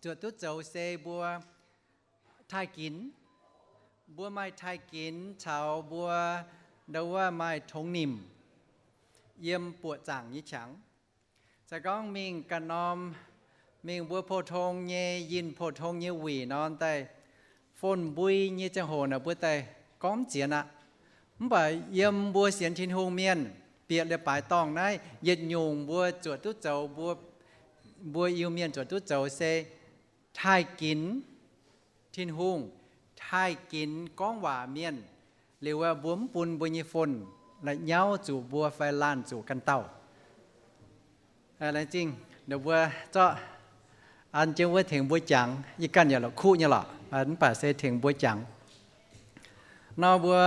zuotc duqv zoux se mbuo taaih ginx. Mbuo maaih taaih ginx caux mbuo ndau wuov maaih tongx nimc yiem buoqc zaangc nyei qangx. Se gorngv mingh ganh norm, mingh mbuo pou-tong nyei, yinh pou-tong nyei wuic nor daaih, fon mbui nyei ziangh hoc naaic mbuo daaih gorngv mv ziex aqv. Mv baac yiem mbuo sienx Tin-Hungh mienh, bieqc leiz-baaix dorngh naaiv yietc nyungc mbuo zuotc duqv zoux, mbuo, mbuo Iu-Mienh zuotc duqv zoux se taaih ginx Tin-Hungh, taaih ginx gorngv waac mienh, liuz mbuo mv bun mbuo nyei fon la'nyauv zuqc mbuo fai laanh zuqc ganh dauh. Laengz zingh ninh mbuo zorqv an jienv wuov tengx mbuo jangx, yie ganh yaac la'kuqv nyei lorqc, mv baac se tengx mbuo jangx. Nor mbuo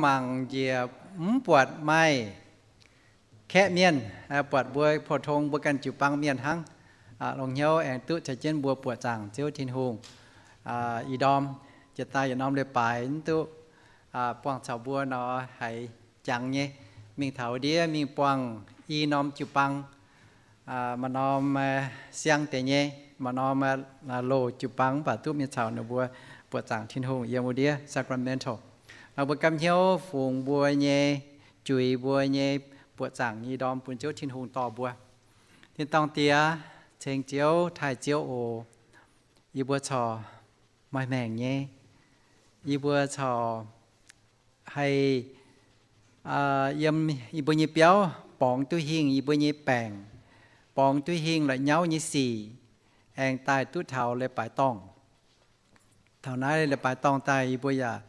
mangc njiec mv buatc maaih kaeqv mienh, buatc mbuo pou-tong mbuo ganh jiu-baang mienh hnangv. Longx hnyouv aengx duqv caux jienv mbuo buoqc zaangc Ziouv Tin-Hungh. Ih ndorm jiex daaih yietc norm leiz-baaix mv duqv buangh caux mbuo nor haiz jangx nyei, mingh taux ndiev mingh buangh i norm jiu-baang, maaih norm siang deix nyei, maaih norm loz jiu-baang mv baac duqv mingh caux ninh mbuo buoqc zaangc Tin-Hungh yiem wuov ndiev Sacramento. Nor mbuo gapv hnyouv fungx mbuo nyei, juix mbuo nyei buoqc zaangc nyei ndorm bun Ziouv Tin-Hungh dorh mbuo. Tin-dorngh Diex, ceng Ziouv, taaih Ziouv oc. Yie mbuo corc maaih maengc nyei. Yie mbuo corc haih yiem yie mbuo nyei biauv borngz duqv hingh yie mbuo nyei baengc, borngz duqv hingh la'nyauv nyei sic, aengx daaih duqv taux leiz-baaix dorngh. Taux naaiv leiz-baaix dorngh daaih yie mbuo yaac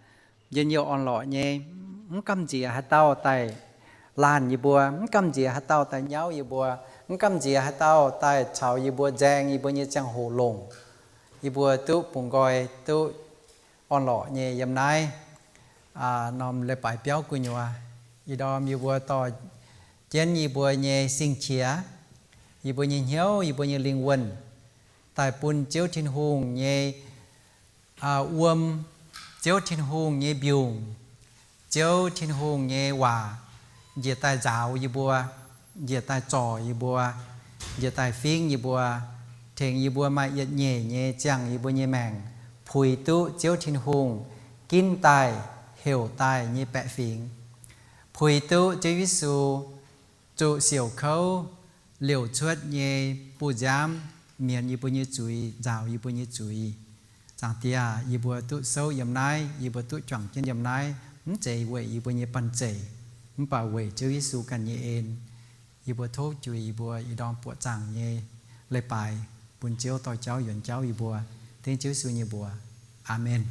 njien-youh orn-lorqc nyei, mv gamh nziex haaix dauh daaih laanh yie mbuo, mv gamh nziex haaix dauh daaih nyauv yie mbuo, mv gamh nziex haaix dauh daaih caux yie mbuo nzaeng yie mbuo nyei ziangh hoc longc. Yie mbuo duqv bungx nqoi, duqv orn-lorqc nyei yiem naaiv norm leiz-baaix biauv gu'nyuoz. Ih ndorm yie mbuo dorh jienv yie mbuo nyei sing-qiex, yie mbuo nyei hnyouv, yie mbuo nyei lingh wuonh daaih bun Ziouv Tin-Hungh nyei wuom, Ziouv Tin-Hungh nyei mbiungc, Ziouv Tin-Hungh nyei waac njiec daaih nzaaux yie mbuo, njiec daaih zorc yie mbuo, njiec daaih fingv yie mbuo, tengx yie mbuo maaih yietc nyeic nyei ziangh yie mbuo nyei maengc puix duqv Ziouv Tin-Hungh ginv daaih, heuc daaih nyei baeqc fingx, puix duqv Ziouv Yesu zuqc siouc kouv liouc cuotv nyei bu nziaamv mienx yie mbuo nyei zuiz, nzaaux yie mbuo nyei zuiz. Zaangc Diex, yie mbuo duqv souv yiem naaiv, yie mbuo duqv juangc jienv yiem naaiv, mv zeiz weic yie mbuo nyei banh zeic, mv baac weic Ziouv Yesu ganh nyei en. Yie mbuo tov juix yie mbuo ih ndorm buoqc zaangc nyei leiz-baaix bun Ziouv dorh jauv yuonx jauv yie mbuo. Dengv Ziouv Yesu nyei mbuox, aamen.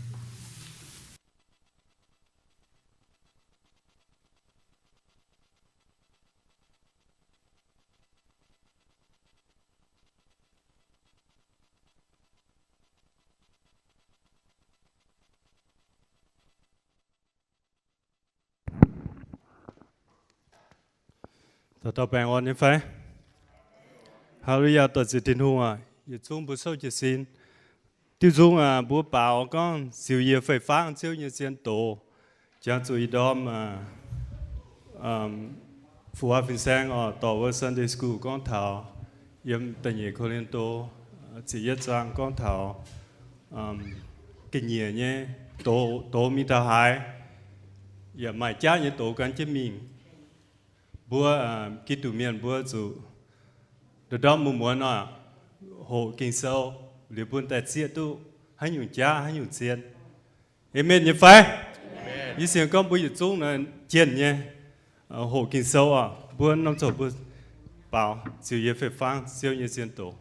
Dauh dauh baengh orn nyei fai? Haa^lu^yaa, dorh ziec Tin-Hungh aac. Yietc zungv mbuo souv jiez sin. Diuh nzung aac, mbuo baaux gorngv ziux yie fei-fangv Ziouv nyei zien doz. Jangx zuqc ih ndorm Fu Waac Fin-Saeng oc, dorh wuov Sunday School gorngv taux yiem da'nyeic Ko^lin^to ziepc yietv zaang gorngv taux ga'nyiec nyei doz, doz mingh taux haaix, yaac maaih jaav nyei doz gan jienv mingh. Mbuo Giduc mienh mbuo zuqc ndorm-ndorm muonz-muonz oc, hoqc Ging-Sou liuz bun daaih zieqv duqv haaix nyungc jaav haaix nyungc zien. Aamen nyei fai? Yie sienx gorngv mbuo yietc zungv jienh nyei hoqc Ging-Sou oc. Mbuo norm zoux mbuo baaux ziux yie fei-fangv Ziouv nyei zien doz.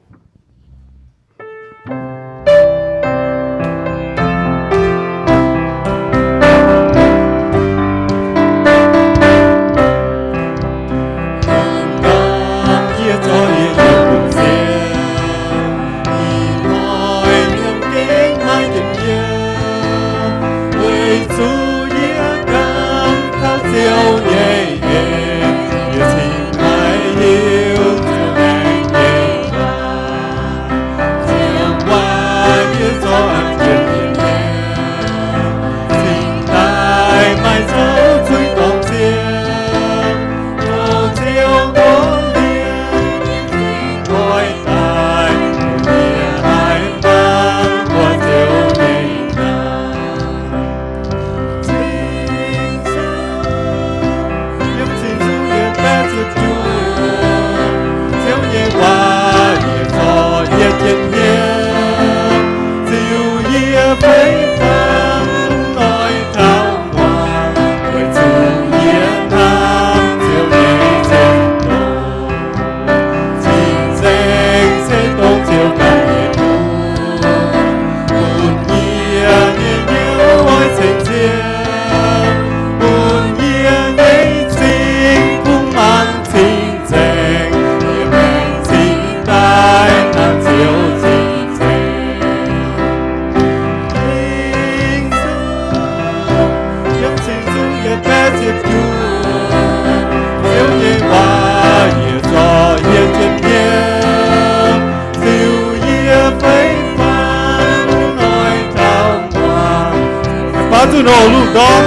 Duqv nor lungh ndorm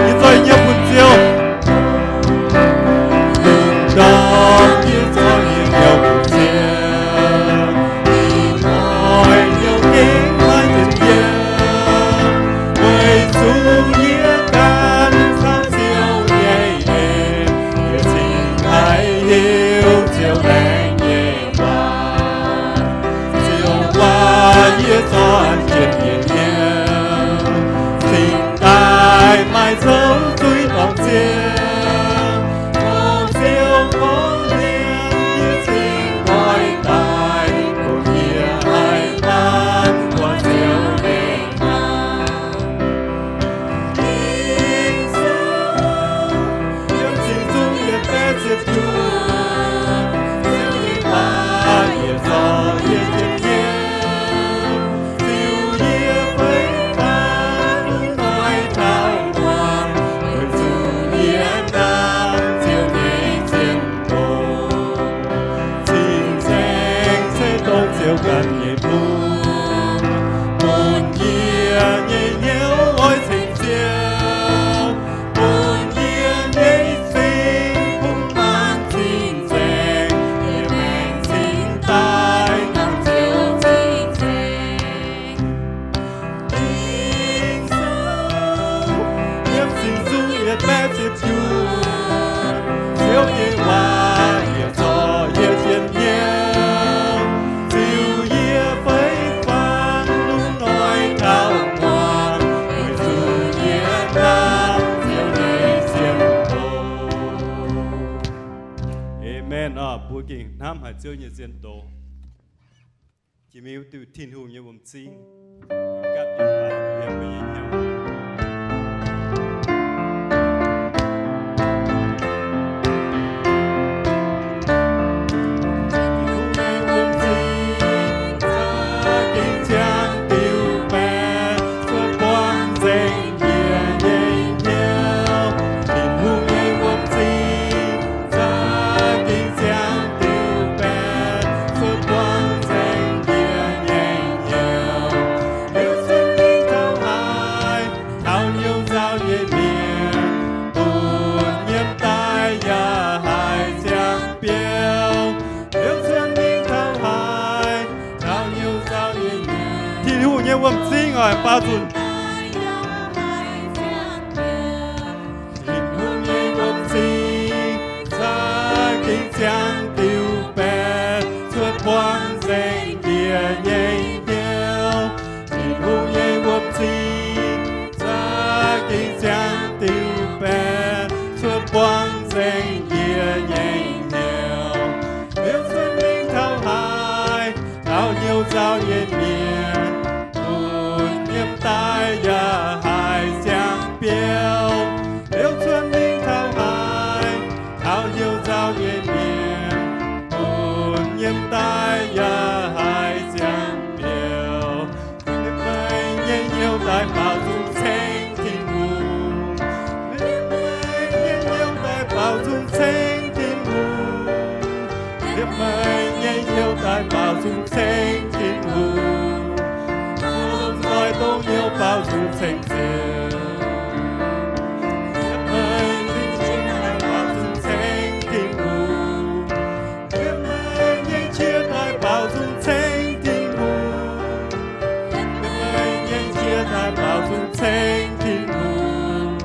yie zorqv yie nyei bun Ziouv. Lungh ndorm yie zorqv yie nyei bun Ziouv. Ih hnoi nyei gengh maaih ziex yie, weic zuqc yie ganh caux Ziouv nyei en, yie cingx haih hiuv Ziouv laengz nyei waac. Ziouv waac yie zorqv jienv yie nyei, cingx daaih maaih zoux zuiz dorngc Ziouv. Tov Ziouv korv-lienh yie cingx nqoi daaih, bun yie haih hnamv buatc Ziouv nyei hnamv. Ging-Sou, yiem Singx Nzung yietc baeqv ziepc juov, Ziouv nyei waac yie zorqv yie jienv hnyouv. Ziouv, yie feix faang lungh hnoi taux muangx, weic zuqc yie hnamv Ziouv nyei zien doz. Cing-Nzengc se dongh Ziouv ganh nyei bung, bun yie nyei hnyouv oix ceng Ziouv, bun yie nyei sin kungx maanc cing-nzengc, yie maengc cingx daaih hnamv Ziouv cing-nzengc. Ging-Sou, yiem Singx Nzung yietc baeqv ziepc juov, Ziouv nyei waac yie zorqv yie jienv hnyouv. Ziouv, yie feix faang lungh hnoi taux muangx, weic zuqc yie hnamv Ziouv nyei zien doz. Aamen. Oc, mbuo gengh hnamv haic Ziouv nyei zien doz. Jiex mingh wuov diuh Tin-Hungh nyei wuom-zingh. Tin-Hungh nyei wuom-zingh za'gengh ziangh diuh baeqc, cuotv buangv nzengc yie nyei hnyouv. Liuz cuotv mingh taux haaix, taux hnyouv nzauh nyei mienh, bun nyiemv daaih yaac haih ziangh biouv. Liuz cuotv mingh taux haaix, taux hnyouv nzauh nyei mienh. Tin-Hungh nyei wuom-zingh oix baaux nzunc. Tin-Hungh nyei wuom-zingh za'gengh ziangh diuh baeqc, cuotv buangv nzengc yie nyei hnyouv. Tin-Hungh nyei wuom-zingh za'gengh ziangh diuh baeqc, cuotv buangv nzengc yie nyei hnyouv. Liuz cuotv mingh taux haaix, taux hnyouv nzauh nyei mienh, bun nyiemv daaih yaac haih ziangh biouv. Liuz cuotv mingh taux haaix, taux hnyouv nzauh nyei mienh, bun nyiemv daaih yaac haih ziangh biouv. Liuz meih nyei hnyouv daaih baaux nzung ceng Tin-Hungh. Liuz meih nyei hnyouv daaih baaux nzung ceng Tin-Hungh. Liuz meih nyei hnyouv daaih baaux nzung ceng Tin-Hungh. Mbuo lomh nzoih dongh hnyouv baaux nzung ceng Ziouv. Liuz meih nyei qiex daaih baaux nzung ceng Tin-Hungh. Liuz meih nyei qiex daaih baaux nzung ceng Tin-Hungh. Liuz meih nyei qiex daaih baaux nzung ceng Tin-Hungh.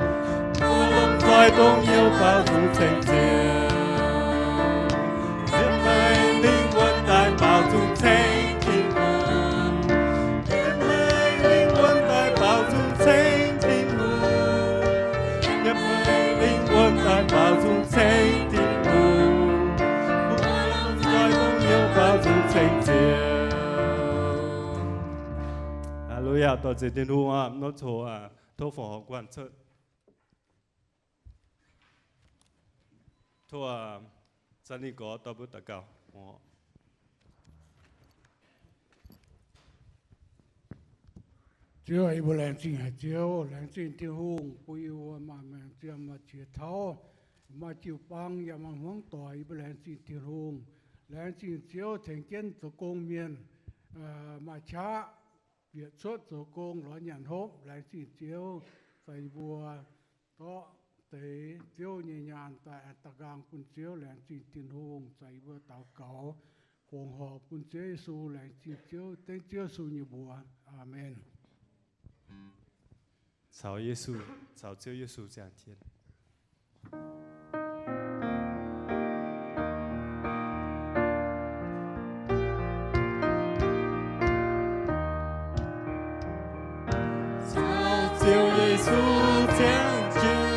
Mbuo lomh nzoih dongh hnyouv baaux nzung ceng Ziouv. Liuz meih lingh wuonh daaih baaux nzung ceng Tin-Hungh. Liuz meih lingh wuonh daaih baaux nzung ceng Tin-Hungh. Liuz meih lingh wuonh daaih baaux nzung ceng Tin-Hungh. Mbuo lomh nzoih dongh hnyouv baaux nzung ceng Ziouv. Aa, lu yaac dorh nzengc Tin-Hungh aqv. Nor coc aqv, tov fongc horc guanh cuotv. Tov, aa, Zanh Lingh Gorx dorh mbuo daux gaux. Ziouv, yie mbuo laengz zingh haic Ziouv, laengz zingh Tin-Hungh bun yie mbuo maaih maengc ziepc maaih qiex tauv, maaih jiu-baang yaac maaih hmuangv doic. Yie mbuo laengz zingh Tin-Hungh, laengz zingh Ziouv tengx jienv zoux gong mienh, maaih qaqv bieqc cuotv zoux gong lorz nyanc hopv. Laengz zingh Ziouv, Daaih yie mbuo dorqv deix Ziouv nyei nyaanh daaih, da'nqaang bun Ziouv, laengz zingh Tin-Hungh. Daaih yie mbuo daux gaux fongc horc bun Ziouv Yesu, laengz zingh Ziouv, dengv Ziouv Yesu nyei mbuox. Aamen. Caux Yesu, caux Ziouv Yesu ziangh jienv. Caux Ziouv Yesu ziangh jienv,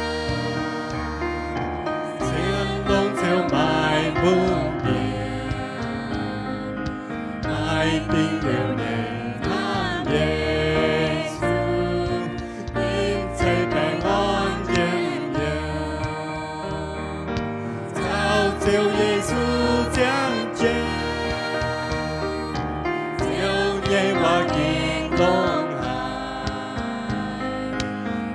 cien longx ziouc maaih mbungh mienh. Maaih dingc liuz nyei hnamv Yesu, ninh ceix baengh orn njien-youh. Caux Ziouv Yesu ziangh jienv, Ziouv nyei waac ging ndongc haaix,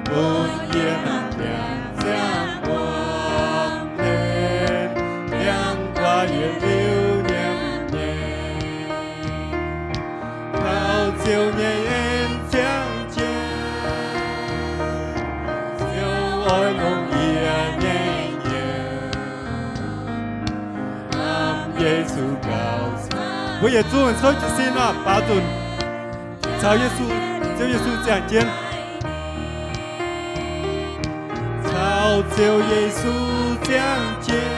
bun yie nangh ndiangx ziangh wuom hlen, ndiangx-guaax yietc liuz nyiemc nyei. Caux Ziouv nyei en ziangh jienv, Ziouv oix longc yie nyei nyiemc, hnamv Yesu gauh camv. Mbuo yietc zungv souv jiez sin oc, baaux nzunc. Caux Yesu, Ziouv Yesu ziangh jienv. Caux Ziouv Yesu ziangh jienv,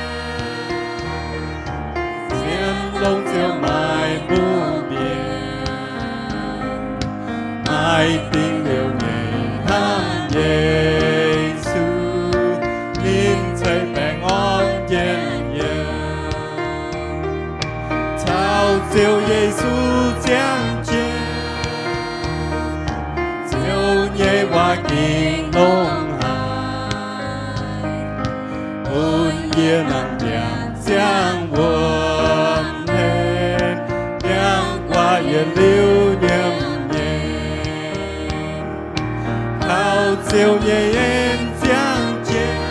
cien longx ziouc maaih mbungh mienh. Maaih dingc liuz nyei hnamv Yesu, ninh ceix baengh orn njien-youh. Caux Ziouv Yesu ziangh jienv, Ziouv nyei waac ging ndongc haaix, bun yie nangh ndiangx ziangh wuom hlen, ndiangx-guaax yietc liuz nyiemc nyei. Caux Ziouv nyei en ziangh jienv,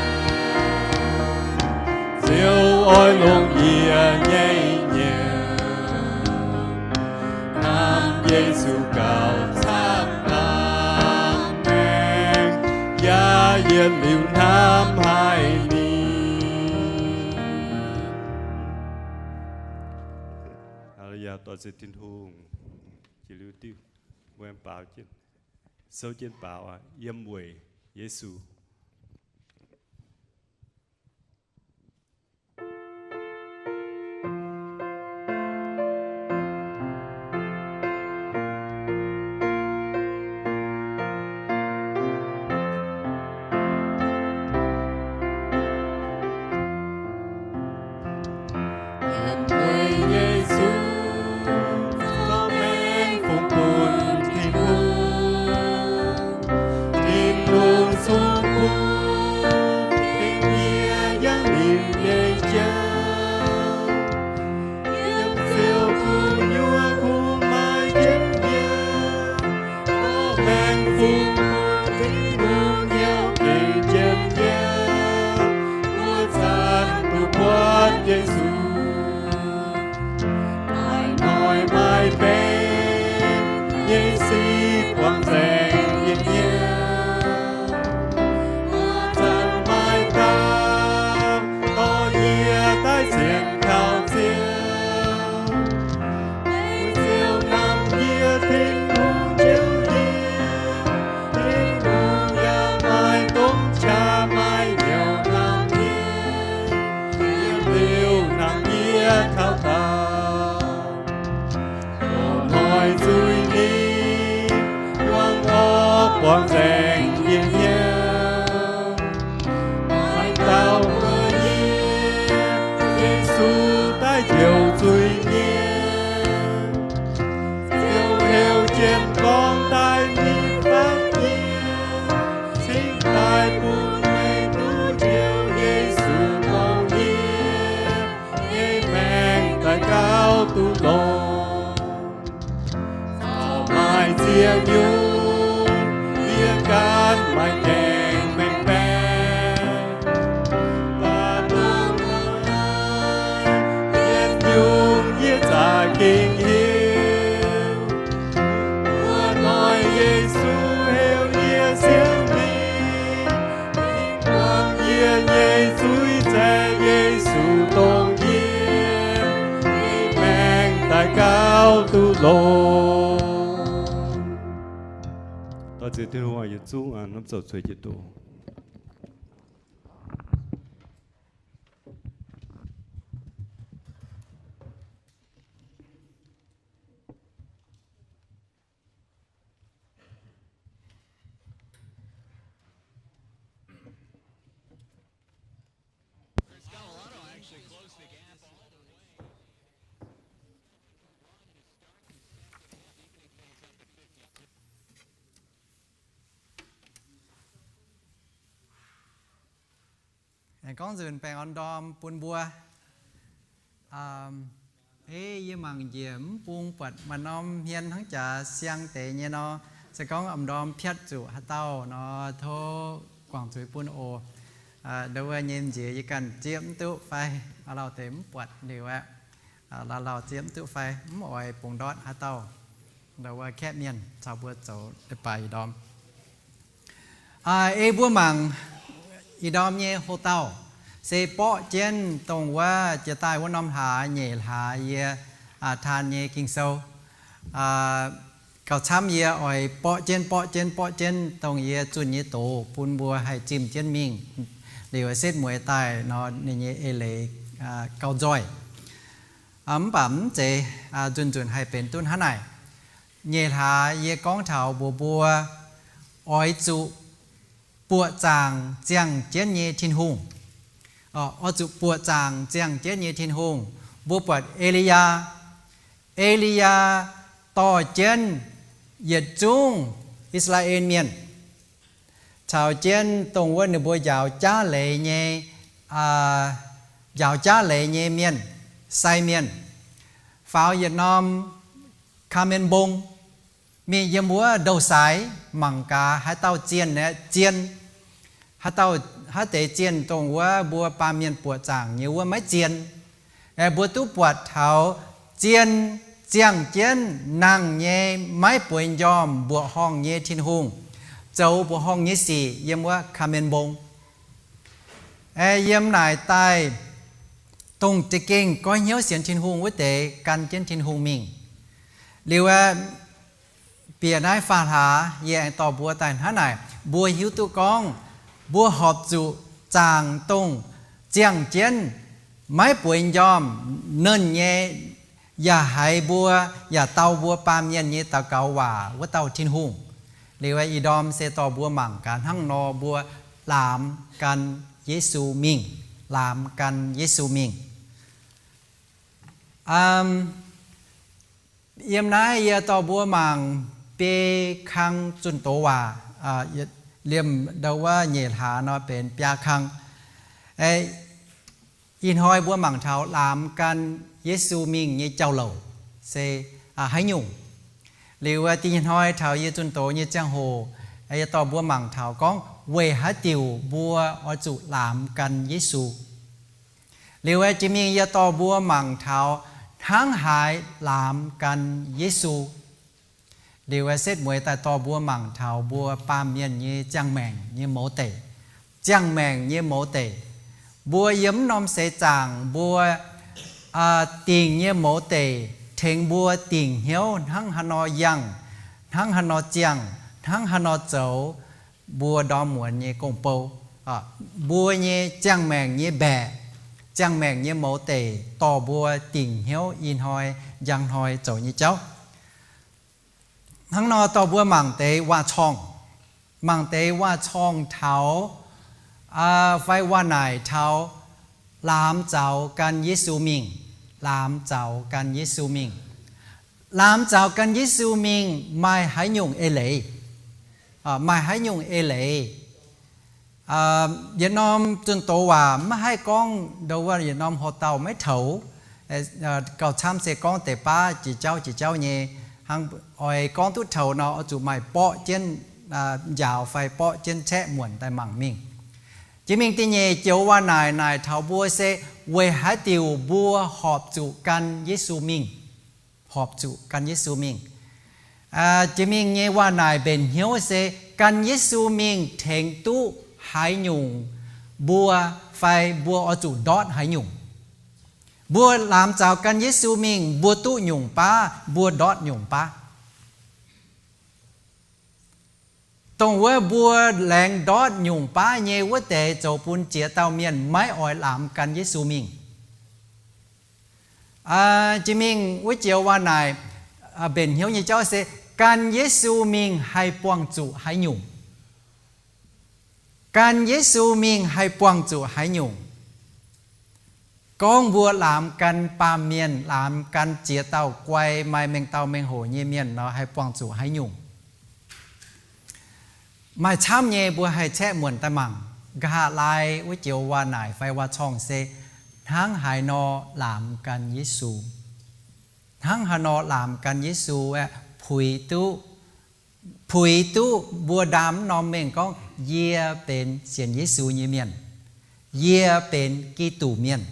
Ziouv oix longc yie nyei nyiemc, hnamv Yesu gauh camv laangz maengc, yaac yietc liuz hnamv haic ninh. Aa, yaac dorh nzengc Tin-Hungh. Jiex liuz diuh, mbuo aengx baaux jienv, souv jienv baaux, yiem weic Yesu. Yiem weic Yesu, zorqv maengx fungx bun Tin-Hungh. Tin-Hungh sung bun, dingc yie yangh nimc nyei jauv. Yiem Ziouv gu'nyuoz kungx maaih jienv yie, zorqv maengx fungx bun Tin-Hungh hnyouv gengh jienv yie, mbuo zanc duqv buatc Yesu. Maaih hnoi maaih benx, nyei sic buangh nzengc yie hnyouv. Mbuo zanc maaih dauh dorh yie daaih sienx kaux Ziouv. Mbuo Ziouv hnamv yie, Tin-Hungh njoux yie, Tin-Hungh yaac maaih dongh qaqv maaih hnyouv hnamv yie, yiem liuz hnamv yie taux daauh. Loz-hnoi zuiz-mingh, yuang orv buangh nzengc yie hnyouv. Maaih dauh mbuox yie, Yesu daaih njoux zuiz-mienh. Ziouv heuc jienv gorngv daaih ninh fatv yie, cingx daaih bun meih duqv njoux Yesu longc yie nyei maengc daaih gauh duqv longx. Corc maaih ziex nyungc, yie ganh maaih gaengh mengh baeqc. Baac dongh naaiv yietc nyungc yie zaqc gengh hiuv. Wuov hnoi Yesu heuc yie sienx ninh, Dongh. Daux ziex Tin-Hungh yietc zungv hnamv zoux cueiv jiex doz. Gorngv nzunc baengh orn ndorm bun mbuo. Ei yie mangc njiec mv bung buatc maaih norm hmien hnangv jaax siang deix nyei nor, se gorngv m'ndorm piatv zuqc haaix dauh nor, tov guangc zuiz bun oc. Ndau wuov nyei m'nziex yie ganh zieqv mv duqv fai, lauh deix mv buatc liuz aeqv, lauh lauh zieqv mv duqv fai, mv oix bungx ndortv haaix dauh. Ndau wuov kaeqv mienh caux mbuo zoux leiz-baaix ih ndorm. Ei mbuo mangc ih ndorm nyei hoc-dauh, se borqv jienv dongh wuov jiex daaih wuov norm hlaax nyeic hlaax yie taan nyei Ging-Sou. Gauh camv yie oix borqv jienv, borqv jienv, borqv jienv dongh yie zunh nyei doz bun mbuo haih zimh jienv mingh. Liuz setv mueiz daaih nor ninh nyei eix leiz gauh nzoih. Mv baac mv zeiz nzunc nzunc haih benx duqv hnangv naaic. Nyeic hlaax yie gorngv taux mbuox mbuo oix zuqc buoqc zaangc ziangh jienv nyei Tin-Hungh. Oix zuqc buoqc zaangc ziangh jienv nyei Tin-Hungh. Mbuo buatc E^li^yaa. E^li^yaa dorh jienv yietc zungv I^saa^laa^en Mienh caux jienv dongh wuov ninh mbuo njaaux jaav leiz nyei, njaaux jaav leiz nyei mienh, sai mienh, faaux yietc norm Kaa^mien Mbong, mingh yiem wuov ndou-saaix mangc gaax haaix dauh zienh aeqv, zienh, haaix dauh, haaix deix zienh dongh wuov mbuo baamh mienh buoqc zaangc nyei wuov maiv zienh. Aeqv, mbuo duqv buatc taux zienh ziangh jienv nangh nyei maiv bueix njormh mbuoqc horngh nyei Tin-Hungh, zoux mbuoqc horngh nyei sic yiem wuov Kaa^mien Mbong. Aeqv, yiem naaic daaih dongh za'gengh goiv hnyouv sienx Tin-Hungh wuov deix gan jienv Tin-Hungh mingh. Liuz aeqv, bieqc naaiv faam hlaax yie aengx dorh mbuo daaih hnangv naaic, mbuo hiuv duqv gorngv mbuo horpc zuqc zaangc dongh ziangh jienv maiv bueix njormh nernh nyei, yaac haiz mbuo, yaac dau mbuo baamh mienh nyei daux gaux waac wuov dauh Tin-Hungh. Liuz aeqv, ih ndorm se dorh mbuo mangc gaax hnangv nor mbuo laamx gan Yesu mingh, laamx gan Yesu mingh. Yiem naaiv yie dorh mbuo mangc biei kang zunh doz waac, liemh ndau wuov nyeic hlaax nor benx biaa kang. Ih hnoi mbuo mangc taux laamx gan Yesu mingh nyei jauv-louc se haaix nyungc. Liuz da'nyeic hnoi taux yie zunh doz nyei ziangh hoc, yie dorh mbuo mangc taux gorngv weic haaix diuc mbuo oix zuqc laamx gan Yesu. Liuz jiex mingh yie dorh mbuo mangc taux hnangv haaix laamx gan Yesu. Liuz setv mueiz daaih dorh mbuo mangc taux mbuo baamh mienh nyei ziangh maengc nyei mouz deic. Ziangh maengc nyei mouz deic, mbuo yiem mv norm seix zaangc mbuo dingc nyei mouz deic tengx mbuo dingc hnyouv hnangv haaix nor yangh, hnangv haaix nor ziangh, hnangv haaix nor zoux mbuo ndorm muonz nyei gong-bou. Mbuo nyei ziangh maengc nyei mbaeqc, ziangh maengc nyei mouz deic dorh mbuo dingc hnyouv ih hnoi njang hnoi zoux nyei jauv. Hnangv nor dorh mbuo mangc deix waac-corngh, mangc deix waac-corngh taux fai waac-naaic taux laamx zaux gan Yesu mingh. Laamx zaux gan Yesu mingh. Laamx zaux gan Yesu mingh maaih haaix nyungc eix leiz? Maaih haaix nyungc eix leiz? Yietc norm zunh doz waac maiv haih gorngv ndau wuov yietc norm hoc-dauh maiv toux. Gauh camv se gorngv deix baav jiex jauv jiex jauv nyei. Hnangv oix gorngv duqv toux nor oix zuqc maaih borqv jienv njaaux fai borqv jienv caeqv muonc daaih mangc mingh. Jiex mingh da'nyeic joux waac-naaic naaic taux mbuo se weic haaix diuc mbuo horpc zuqc gan Yesu mingh. Horpc zuqc gan Yesu mingh. Jiex mingh nyei waac-naaic mbenc hnyouv se gan Yesu mingh tengx duqv haaix nyungc mbuo fai mbuo oix zuqc ndortv haaix nyungc. Mbuo laamx zaux gan Yesu mingh, mbuo duqv nyungc baav, mbuo ndortv nyungc baav. Dongh wuov mbuo laengz ndortv nyungc baav nyei wuov deix zoux bun ziex dauh mienh maiv oix laamx gan Yesu mingh. Jiex mingh wuov joux waac naaic, mbenc hnyouv nyei jauv se, gan Yesu mingh haih buangh zuqc haaix nyungc? Gan Yesu mingh haih buangh zuqc haaix nyungc? Gorngv mbuo laamx gan baamh mienh, laamx gan ziex dauh guai, maaih mengh dauh mengh hoc nyei mienh nor, haih buangh zuqc haaix nyungc? Maaih camv nyei mbuo haih caeqv muonc daaih mangc. Nqa'haav laai wuov joux waac naaic fai waac-corngh se, hnangv haaix nor laamx gan Yesu. Hnangv haaix nor laamx gan Yesu aeqv, puix duqv, puix duqv mbuo ndaam norm mengh gorngv, yie benx sienx Yesu nyei mienh. Yie benx Giduc mienh.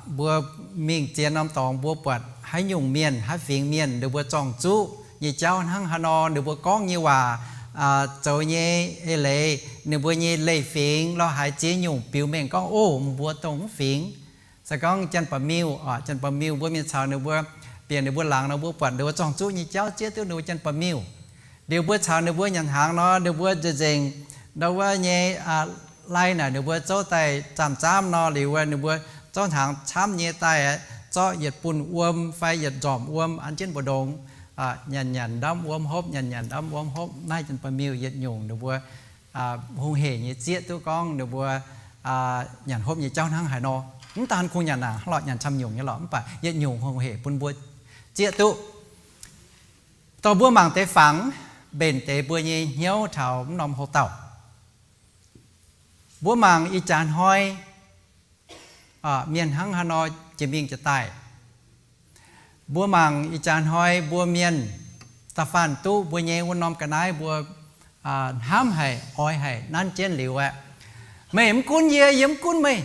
Mbuo mingh ziex norm dorngx mbuo buatc haaix nyungc mienh, haaix fingx mienh, ninh mbuo zorng-zuqv nyei jauv hnangv haaix nor, ninh mbuo gorngv nyei waac, zoux nyei eix leiz, ninh mbuo nyei leiz-fingx lorz haaix ziex nyungc biux mengh gorngv, o, mbuo dongh mv fingx. Se gorngv Janx-Baeqc Miuh, Janx-Baeqc Miuh mbuo mingh caux ninh mbuo, bieqc ninh mbuo laangz nor, mbuo buatc ninh mbuo zorng-zuqv nyei jauv zieqv duqv ninh mbuo Janx-Baeqc Miuh. Liuz mbuo caux ninh mbuo nyanc hnaangx nor, ninh mbuo nzengc-nzengc ndau wuov nyei lai naaic ninh mbuo zouv daaih zaamh-zaamv nor, liuz ninh mbuo zouv hnaangx camv nyei daaih, zorqv yietc bunh wuom fai yietc nzormc wuom an jienv mbu'ndongx, nyanc nyanc ndamv wuom hopv, nyanc nyanc ndamv wuom hopv. Naaiv Janx-Baeqc Miuh yietc nyungc ninh mbuo hungh hec nyei zieqv duqv gorngv ninh mbuo nyanc hopv nyei jauv hnangv haaix nor. Mv daan kungx nyanc naaic hnangv lorqc, nyanc camv nyungc nyei lorqc, mv baac yietc nyungc hungh hec bun mbuo zieqv duqv. Dorh mbuo mangc deix fangx, mbenc deix mbuo nyei hnyouv taux mv norm houx-dauh. Mbuo mangc ih jaax hnoi mienh hnangv haaix nor jiex mingh jiex daaih. Mbuo mangc ih jaax hnoi mbuo mienh da'faanh duqv mbuo nyei wuov norm ga'naaiv mbuo hnamv haic, oix haic, nanv jienv liuz aeqv, meih mv gunv yie, yie mv gunv meih.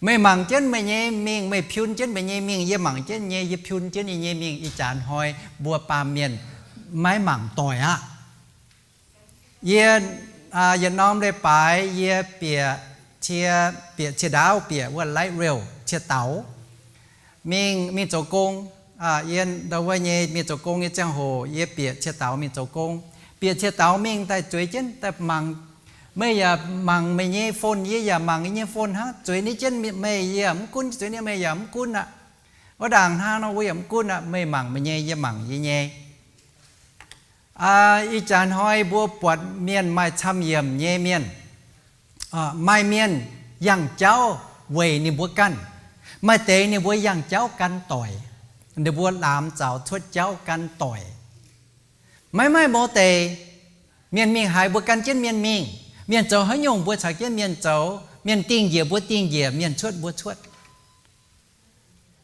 Meih mangc jienv meih nyei mingh, meih piun jienv meih nyei mingh, yie mangc jienv nyei, yie piun jienv yie nyei mingh. Ih jaax hnoi mbuo baamh mienh maiv mangc doic aqv. Yie yietc norm leiz-baaix yie bieqc, bieqc cie ndaauv, bieqc wuov light rail, cie daaux, mingh, mingh zoux gong. Yie ndau wuov nyei mingh zoux gong nyei ziangh hoc yie bieqc cie daaux mingh zoux gong. Bieqc cie daaux mingh daaih zueiz jienv daaih mangc. Meih yaac mangc meih nyei phone, yie yaac mangc yie nyei phone hnangv. Zueiz ninh jienv meih yaac mv gunv, zueiz ninh meih yaac mv gunv aqv. Wuov ndaangc hnangv nor wuov yaac mv gunv aqv. Meih mangc meih nyei, yie mangc yie nyei. Ih jaax hnoi mbuo buatc mienh maaih camv-yiemc nyei mienh. Maaih mienh yangh jauv weic ninh mbuo ganh. Maaih deix ninh mbuo yangh jauv gan doic. Ninh mbuo laamx zaux cuotv jauv gan doic. Maiv maaih mouz deic. Mienh mingh haaix mbuo gan jienv mienh mingh. Mienh zoux haaix nyungc mbuo caux jienv mienh zoux. Mienh dingh njiec mbuo dingh njiec, mienh cuotv mbuo cuotv.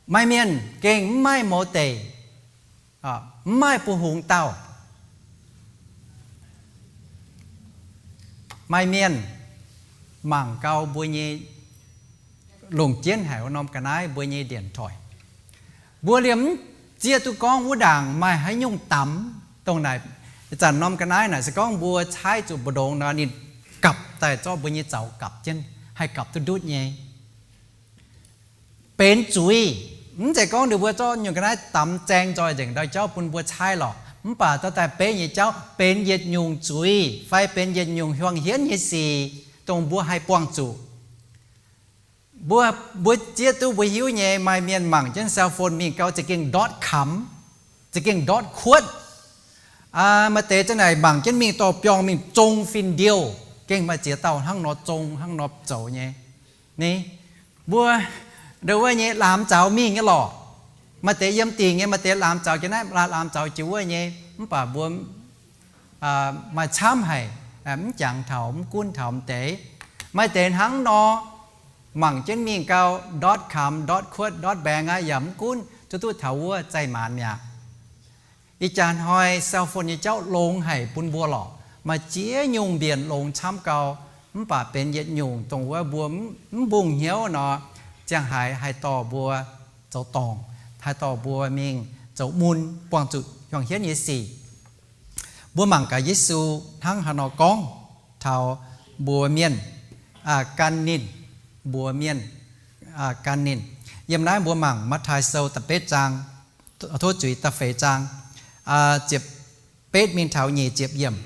Maaih mienh gengh mv maaih mouz deic, mv maaih buoz-hungx dauh. Maaih mienh mangc gau mbuo nyei, longc jienv haic wuov norm ga'naaiv mbuo nyei điện thoại. Mbuo liemh mv zieqv duqv gorngv wuov ndaangc maaih haaix nyungc damx dongh naaic. Ih zanc norm ga'naaiv naaic se gorngv mbuo caaiv zuqc mbu'ndongx nor, ninh gapv daaih zorqv mbuo nyei zaux gapv jienv, haih gapv duqv ndutv nyei. Benx zuiz. Mv zeiz gorngv ninh mbuo zorqv nyungc ga'naaiv damx zaeng nzoih nzengc ndau jauv bun mbuo caaiv lorqc, mv baac dorh daaih beiv nyei jauv benx yietc nyungc zuiz fai benx yietc nyungc hiuang hienv nyei sic, dongh mbuo haih buangh zuqc. Mbuo, mbuo zieqv duqv mbuo hiuv nyei, maaih mienh mangc jienv cell phone mingh gau za'gengh ndortv kamx, za'gengh ndortv kuotv. Maaih deix za'naaic mangc jienv mingh dorh biorngh mingh zong fin-ndiouh, gengh maaih ziex dauh hnangv nor zong, hnangv nor zoux nyei. Ni, mbuo ndau wuov nyei laamx zaux mingh nyei lorqc. Maaih deix yiem dingc nyei, maaih deix laamx zaux jiex naaiv, laamx zaux jiex wuov nyei, mv baac mbuo maaih camv haic, mv jangx taux, mv gunv taux m'deix. Maaih deix hnangv nor, mangc jienv mingh gau, ndortv kamx, ndortv kuotv, ndortv mbaengx aqv, yaac mv gunv, zuqc duqv taux wuov zaih maanz mi'aqv. Ih jaax hnoi cell phone nyei jauv longx haic bun mbuo lorqc. Maaih ziex nyungc mbienc longx camv gau, mv baac benx yietc nyungc dongh wuov mbuo mv mbungh hnyouv nor, ziangh haaix haih dorh mbuo zoux dorngc, haih dorh mbuo mingh zoux mun, buangh zuqc hiuang hienv nyei sic. Mbuo mangc gaax Yesu hnangv haaix nor gorngv taux mbuox mienh gan ninh mbuox mienh, gan ninh. Yiem naaiv mbuo mangc Matv^taai Sou da'betv zaang, tov zuiz, da'feix zaang, ziepc betv mingh taux nyic ziepc yiemc.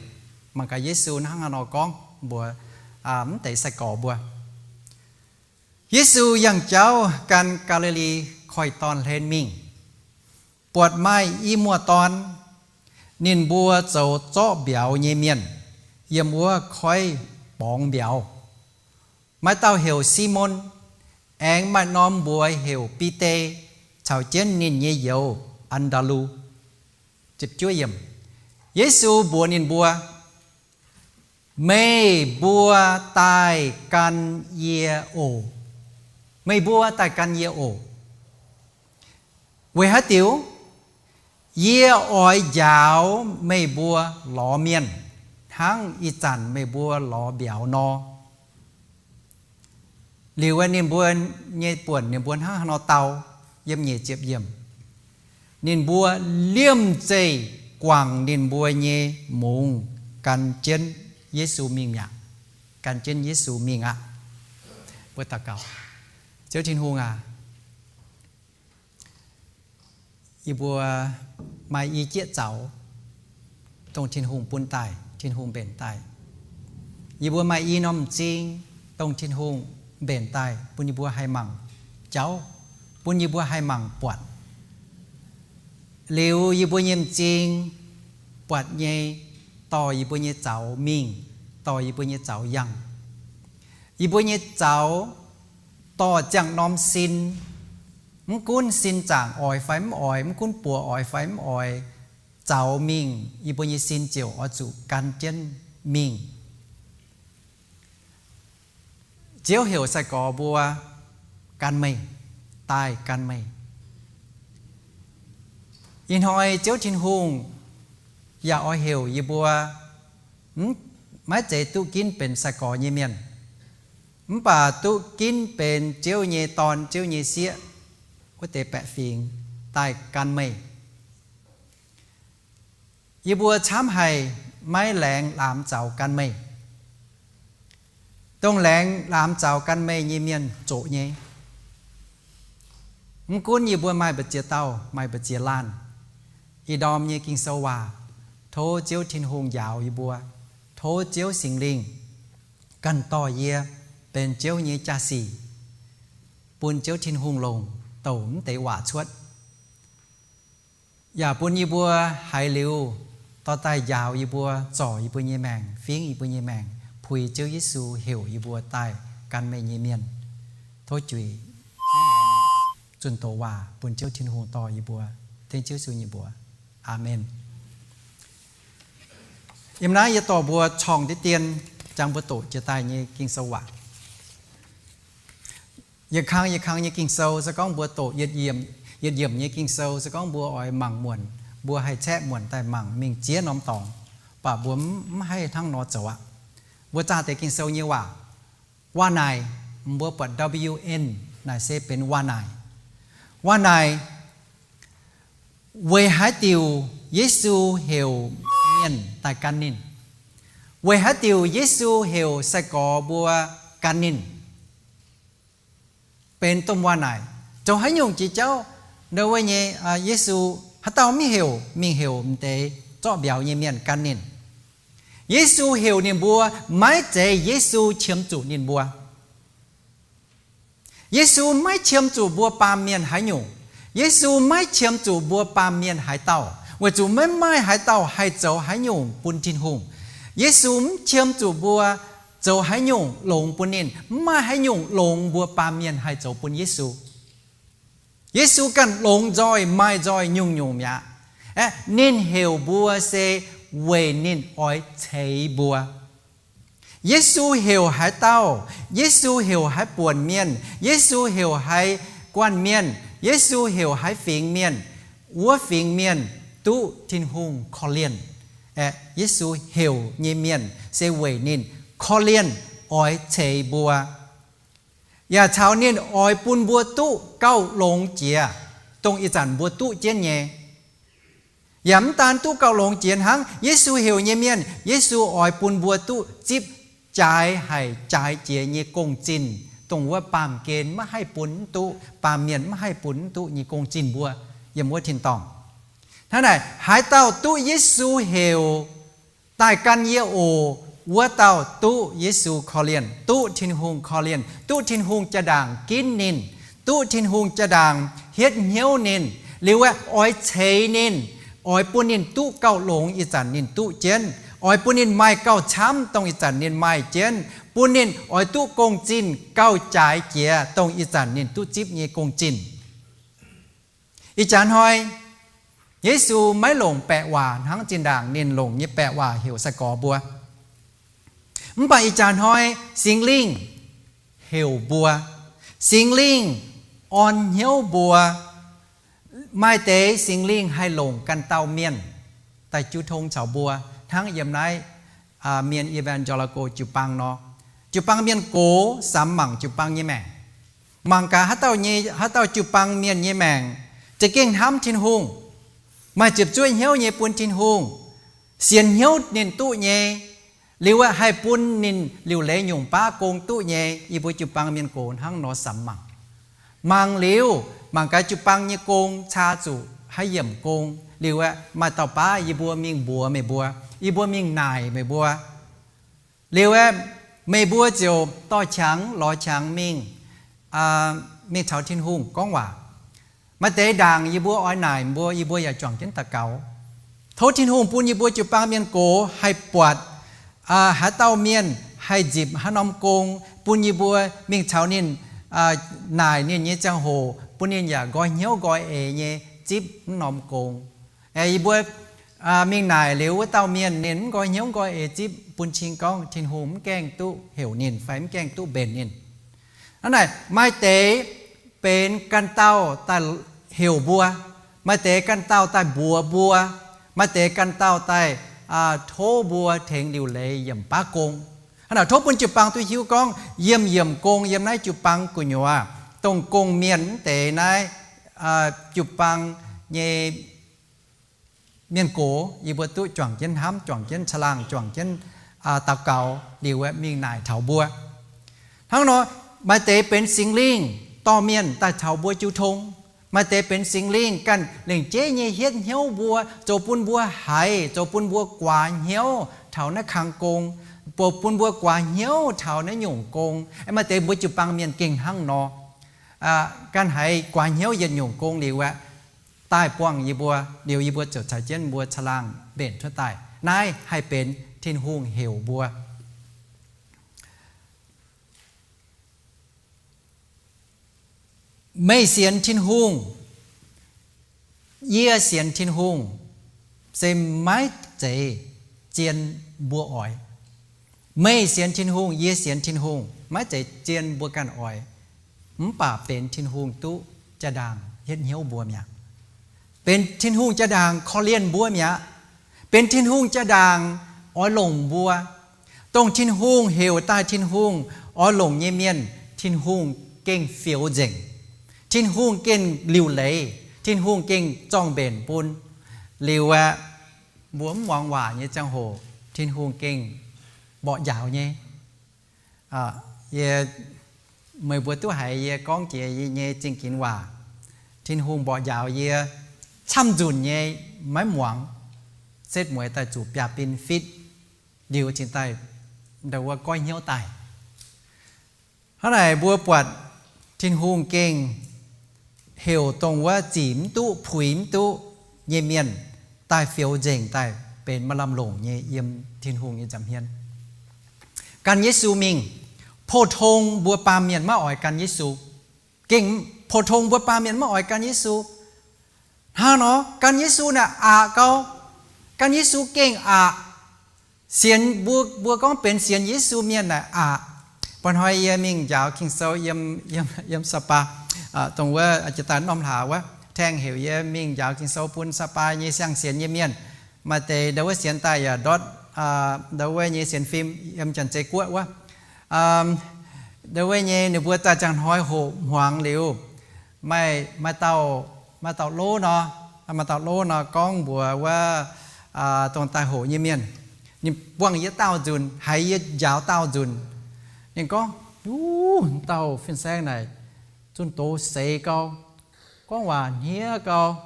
Mangc gaax Yesu hnangv haaix nor gorngv mbuox mv deix sai-gorx mbuo. Yesu yangh jauv gan Gaa^li^li Koiv-Dorn hlen mingh. Buatc maaih i muoz-dorn, ninh mbuo zoux zorqv mbiauz nyei mienh, yiem wuov koiv borngz mbiauz. Maaih dauh heuc Simon, aengx maaih norm mbuox heuc Bide, caux jienv ninh nyei youz, An^ndaa^lu. Yesu mbuox ninh mbuo, Meih mbuo daaih gan yie oc. Meih mbuo daaih gan yie oc. Weic haaix diuc? Yie oix njaaux meih mbuo lorz mienh, hnangv ih zanc meih mbuo lorz mbiauz nor. Liuz ninh mbuo nyei buonc, ninh mbuo hnangv haaix nor dau? Yiem nyic ziepc yiemc, ninh mbuo liemh zeih guangc ninh mbuo nyei mungz gan jienv Yesu mingh mi'aqv. Gan jienv Yesu mingh aqv. Mbuo daux gaux. Ziouv Tin-Hungh aac, yie mbuo maaih i jieqv zaux, dongh Tin-Hungh bun daaih, Tin-Hungh mbenc daaih. Yie mbuo maaih i norm m'zing, dongh Tin-Hungh mbenc daaih, bun yie mbuo haih mangc jauv, bun yie mbuo haih mangc buatc. Liuz yie mbuo nyei m'zing buatc nyei, dorh yie mbuo nyei zaux mingh, dorh yie mbuo nyei zaux yangh. Yie mbuo nyei zaux dorh ziangh norm sin, mv gunv sin zaangc oix fai mv oix, mv gunv buoz oix fai mv oix, zaux mingh, yie mbuo nyei sin ziouc oix zuqc gan jienv mingh. Ziouv heuc sai-gorx mbuo, Gan meih, daaih gan meih. Ih hnoi Ziouv Tin-Hungh yaac oix heuc yie mbuo, maiv zeiz duqv ginv benx sai-gorx nyei mienh, mv baac duqv ginv benx Ziouv nyei dorn, Ziouv nyei sieqv, wuov deix baeqc fingx, daaih gan meih. Yie mbuo camv haic maiv laengz laamx zaux gan meih. Dongh laengz laamx zaux gan meih nyei mienh zoqc nyei. Mv gunv yie mbuo maaih mbu'ziex dauh, maaih mbu'ziex laanh, ih ndorm nyei Ging-Sou waac, tov Ziouv Tin-Hungh njaaux yie mbuo, tov Ziouv Singx Lingh ganh dorh yie benx Ziouv nyei jaa-sic, bun Ziouv Tin-Hungh longc douc mv deix waac cuotv. Yaac bun yie mbuo haiz liuz dorh daaih njaaux yie mbuo, zorc yie mbuo nyei maengc, fingv yie mbuo nyei maengc, puix Ziouv Yesu heuc yie mbuo daaih gan meih nyei mienh. Tov juix zunh doz waac bun Ziouv Tin-Hungh dorh yie mbuo. Tengx Ziouv Yesu nyei mbuox. Aamen. Yiem naaiv yie dorh mbuo corng diqv dien, jangx mbuo doqc jiex daaih nyei Ging-Sou waac. Yietc kang yietc kang nyei Ging-Sou, se gorngv mbuo doqc yietc yiemc nyei Ging-Sou, se gorngv mbuo oix mangc muonc, mbuo haih caeqv muonc daaih mangc mingh ziex norm dorngx, baac mbuo mv haih hnangv nor zoux aqv. Mbuo zaah deix Ging-Sou nyei waac, waac naaic, mbuo buatc W N naaic se benx waac naaic. Waac naaic, weic haaix diuc Yesu heuc mienh daaih gan ninh? Weic haaix diuc Yesu heuc sai-gorx mbuo gan ninh? Benx domh waac naaic. Zoux haaix nyungc jiex jauv, ndau wuov nyei, Yesu, haaix dauh mv heuc, mingh heuc m'deix zorqv mbiauz nyei mienh gan ninh? Yesu heuc ninh mbuo maiv zeiz Yesu qiemx zuqc ninh mbuo. Yesu maiv qiemx zuqc mbuo baamh mienh haaix nyungc. Yesu maiv qiemx zuqc mbuo baamh mienh haaix dauh, weic zuqc maiv maaih haaix dauh haih zoux haaix nyungc bun Tin-Hungh. Yesu mv qiemx zuqc mbuo zoux haaix nyungc longx bun ninh. Mv maaih haaix nyungc longx mbuo baamh mienh haih zoux bun Yesu. Yesu ganh longx nzoih maaih nzoih nyungc-nyungc mi'aqv. Aeqv, ninh heuc mbuo se weic ninh oix ceix mbuo. Yesu heuc haaix dauh, Yesu heuc haaix buonc mienh, Yesu heuc haaix guanh mienh, Yesu heuc haaix fingx mienh, wuov fingx mienh duqv Tin-Hungh korv-lienh. Aeqv, Yesu heuc nyei mienh se weic ninh korv-lienh oix ceix mbuo, yaac caux ninh oix bun mbuo duqv gauh longx jiex dongh ih zanc mbuo duqv jienv nyei. Yaac mv daan duqv gauh longx jiex hnangv, Yesu heuc nyei mienh, Yesu oix bun mbuo duqv zipv jaaix haic jaaix jiex nyei gong-zinh, dongh wuov baamh gen maiv haih bun mv duqv, baamh mienh maiv haih bun mv duqv nyei gong-zinh mbuo yiem wuov tin-dorngh. Hnangv naaic, haaix dauh duqv Yesu heuc daaih gan yie oc, wuov dauh duqv Yesu korv-lienh, duqv Tin-Hungh korv-lienh, duqv Tin-Hungh jaa-ndaangc ginv ninh, duqv Tin-Hungh jaa-ndaangc hietv hnyouv ninh, liuz aeqv, oix ceix ninh, oix bun ninh duqv gauh longx ih zanc ninh duqv jienv, oix bun ninh maaih gauh camv dongh ih zanc ninh maaih jienv, bun ninh oix duqv gong-zinh gauh jaaix jiex dongh ih zanc ninh duqv zipv nyei gong-zinh. Ih jaax hnoi, Yesu maiv longc baeqc waac hnangv zinh ndaangc ninh longc nyei baeqc waac heuc sai-gorx mbuo. Mv baac ih jaax hnoi Singx Lingh heuc mbuo, Singx Lingh orn hnyouv mbuo. Maaih deix Singx Lingh haih longc ganh dauh mienh daaih jiu tong caux mbuo, hnangv yiem naaiv mienh evangelical jiu-baang nor. Jiu-baang mienh gox samx mangc jiu-baang nyei maengc. Mangc gaax haaix dauh nyei, haaix dauh jiu-baang mienh nyei maengc za'gengh hnamv Tin-Hungh, maaih ziepc zuoqv hnyouv nyei bun Tin-Hungh, sienx hnyouv ninh duqv nyei, liuz aeqv, haih bun ninh liuc leiz nyungc baav gong duqv nyei. Yie mbuo jiu-baang mienh gox hnangv nor samx mangc. Mangc liuz, mangc gaax jiu-baang nyei gong caa zuqc haaix yiemc gong. Liuz aeqv, maaih dauh baav yie mbuo mingh mbuox meih mbuo, yie mbuo mingh naaic meih mbuo. Liuz aeqv, meih mbuo ziouc dorh qangx lorz qangx mingh, mingh caux Tin-Hungh gorngv waac. Maaih deix ndaangc yie mbuo oix naaic mbuo, yie mbuo yaac juangc jienv daux gaux. Tov Tin-Hungh bun yie mbuo jiu-baang mienh gox haih buatc haaix dauh mienh haih nzipc haaix norm gong, bun yie mbuo mingh caux ninh naaic ninh nyei ziangh hoc bun ninh yaac nqoi hnyouv nqoi eix nyei zipv wuov norm gong. Yie mbuo mingh naaic liuz wuov dauh mienh ninh mv nqoi hnyouv nqoi eix zipv, bun cing gorngv Tin-Hungh mv gaengh duqv heuc ninh fai mv gaengh duqv mbenc ninh. Hnangv naaic, maaih deix benx ganh dauh daaih heuc mbuo, maaih deix ganh dauh daaih mbuox mbuo, maaih deix ganh dauh daaih tov mbuo tengx liuc leiz yiemc baav gong. Hnangv naaic tov bun jiu-baang duqv hiuv gorngv yiemc yiemc gong yiem naaiv jiu-baang gu'nyuoz, dongh gong-mienh mv deix naaiv jiu-baang nyei mienh gox, yie mbuo duqv juangc jienv hnamv, juangc jienv caangh laangh, juangc jienv daux gaux liuz aeqv, mingh naaic taux mbuo. Hnangv nor, maaih deix benx Singx Lingh dorh mienh daaih caux mbuo jiu tong. Maaih deix benx Singx Lingh ganh lengc jeiv nyei hietv hnyouv mbuo, zoux bun mbuo haiz, zoux bun mbuo guaax hnyouv taux naaiv kang gong, zoux bun mbuo guaax hnyouv taux naaiv nyungc gong. Maaih deix mbuo jiu-baang mienh gengh hnangv nor, ganh haiz guaax hnyouv yietc nyungc gong liuz aeqv, daaih buangh yie mbuo, liuz yie mbuo ziouc caux jienv mbuo caangh laangh mbenc cuotv daaih. Naaiv haih benx Tin-Hungh heuc mbuo. Meih sienx Tin-Hungh, yie sienx Tin-Hungh, se maiv zeiz zien mbuo oix. Meih sienx Tin-Hungh, yie sienx Tin-Hungh, maiv zeiz zien mbuo ganh oix, mv baac benx Tin-Hungh duqv jaa-ndaangc hietv hnyouv mbuo mi'aqv. Benx Tin-Hungh jaa-ndaangc korv-lienh mbuo mi'aqv. Benx Tin-Hungh jaa-ndaangc oix longc mbuo. Dongh Tin-Hungh heuc daaih Tin-Hungh oix longc nyei mienh, Tin-Hungh gengh fioux nzengc. Tin-Hungh gengh liuc leiz. Tin-Hungh gengh zorng-mbenc bun. Liuz aeqv, mbuo mv muangx waac nyei ziangh hoc, Tin-Hungh gengh mborqv njaaux nyei. Yie, meih mbuo duqv haiz yie gorngv jiex yie nyei zingh ginx waac. Tin-Hungh mborqv njaaux yie camv nzunc nyei maiv muangx, setv mueiz daaih zuqc biaav-bin fitv, liuz cingx daaih ndau wuov goiv hnyouv daaih. Hnangv naaic mbuo buatc Tin-Hungh gengh heuc dongh wuov zic mv duqv, puix mv duqv nyei mienh daaih fioux nzengc daaih benx maaih lamh longc nyei yiem Tin-Hungh nyei nza'hmien. Gan Yesu mingh, pou-tong mbuo baamh mienh maiv oix gan Yesu. Gengh pou-tong mbuo baamh mienh maiv oix gan Yesu. Hnangv nor, gan Yesu naaic aqc gau. Gan Yesu gengh aqc. Sienx mbuo, mbuo gorngv benx sienx Yesu mienh naaic aqc. Mba'hnoi yie mingh njaaux Ging-Sou yiem, yiem Sa'baa, dongh wuov jiex daaih norm hlaax wuov, tengx heuc yie mingh njaaux Ging-Sou bun Sa'baa nyei siang-sienx nyei mienh. Maaih deix ndau wuov sienx daaih yaac ndortv, ndau wuov nyei sienx fim yiem Janx-Zei Guoqv wuov. Ndau wuov nyei ninh mbuo daaih ziangh hnoi hoqc hmuangx liuz, maaih, maaih dauh, maaih dauh lov nor, maaih dauh lov nor gorngv mbuox wuov dongh daaih hoqc nyei mienh. Ninh buangh yie daauh nzunc, haiz yie njaaux daauh nzunc. Ninh gorngv, Uv, dauh fin-saeng naaic zunh doz seix gau, gorngv waac hniev gau.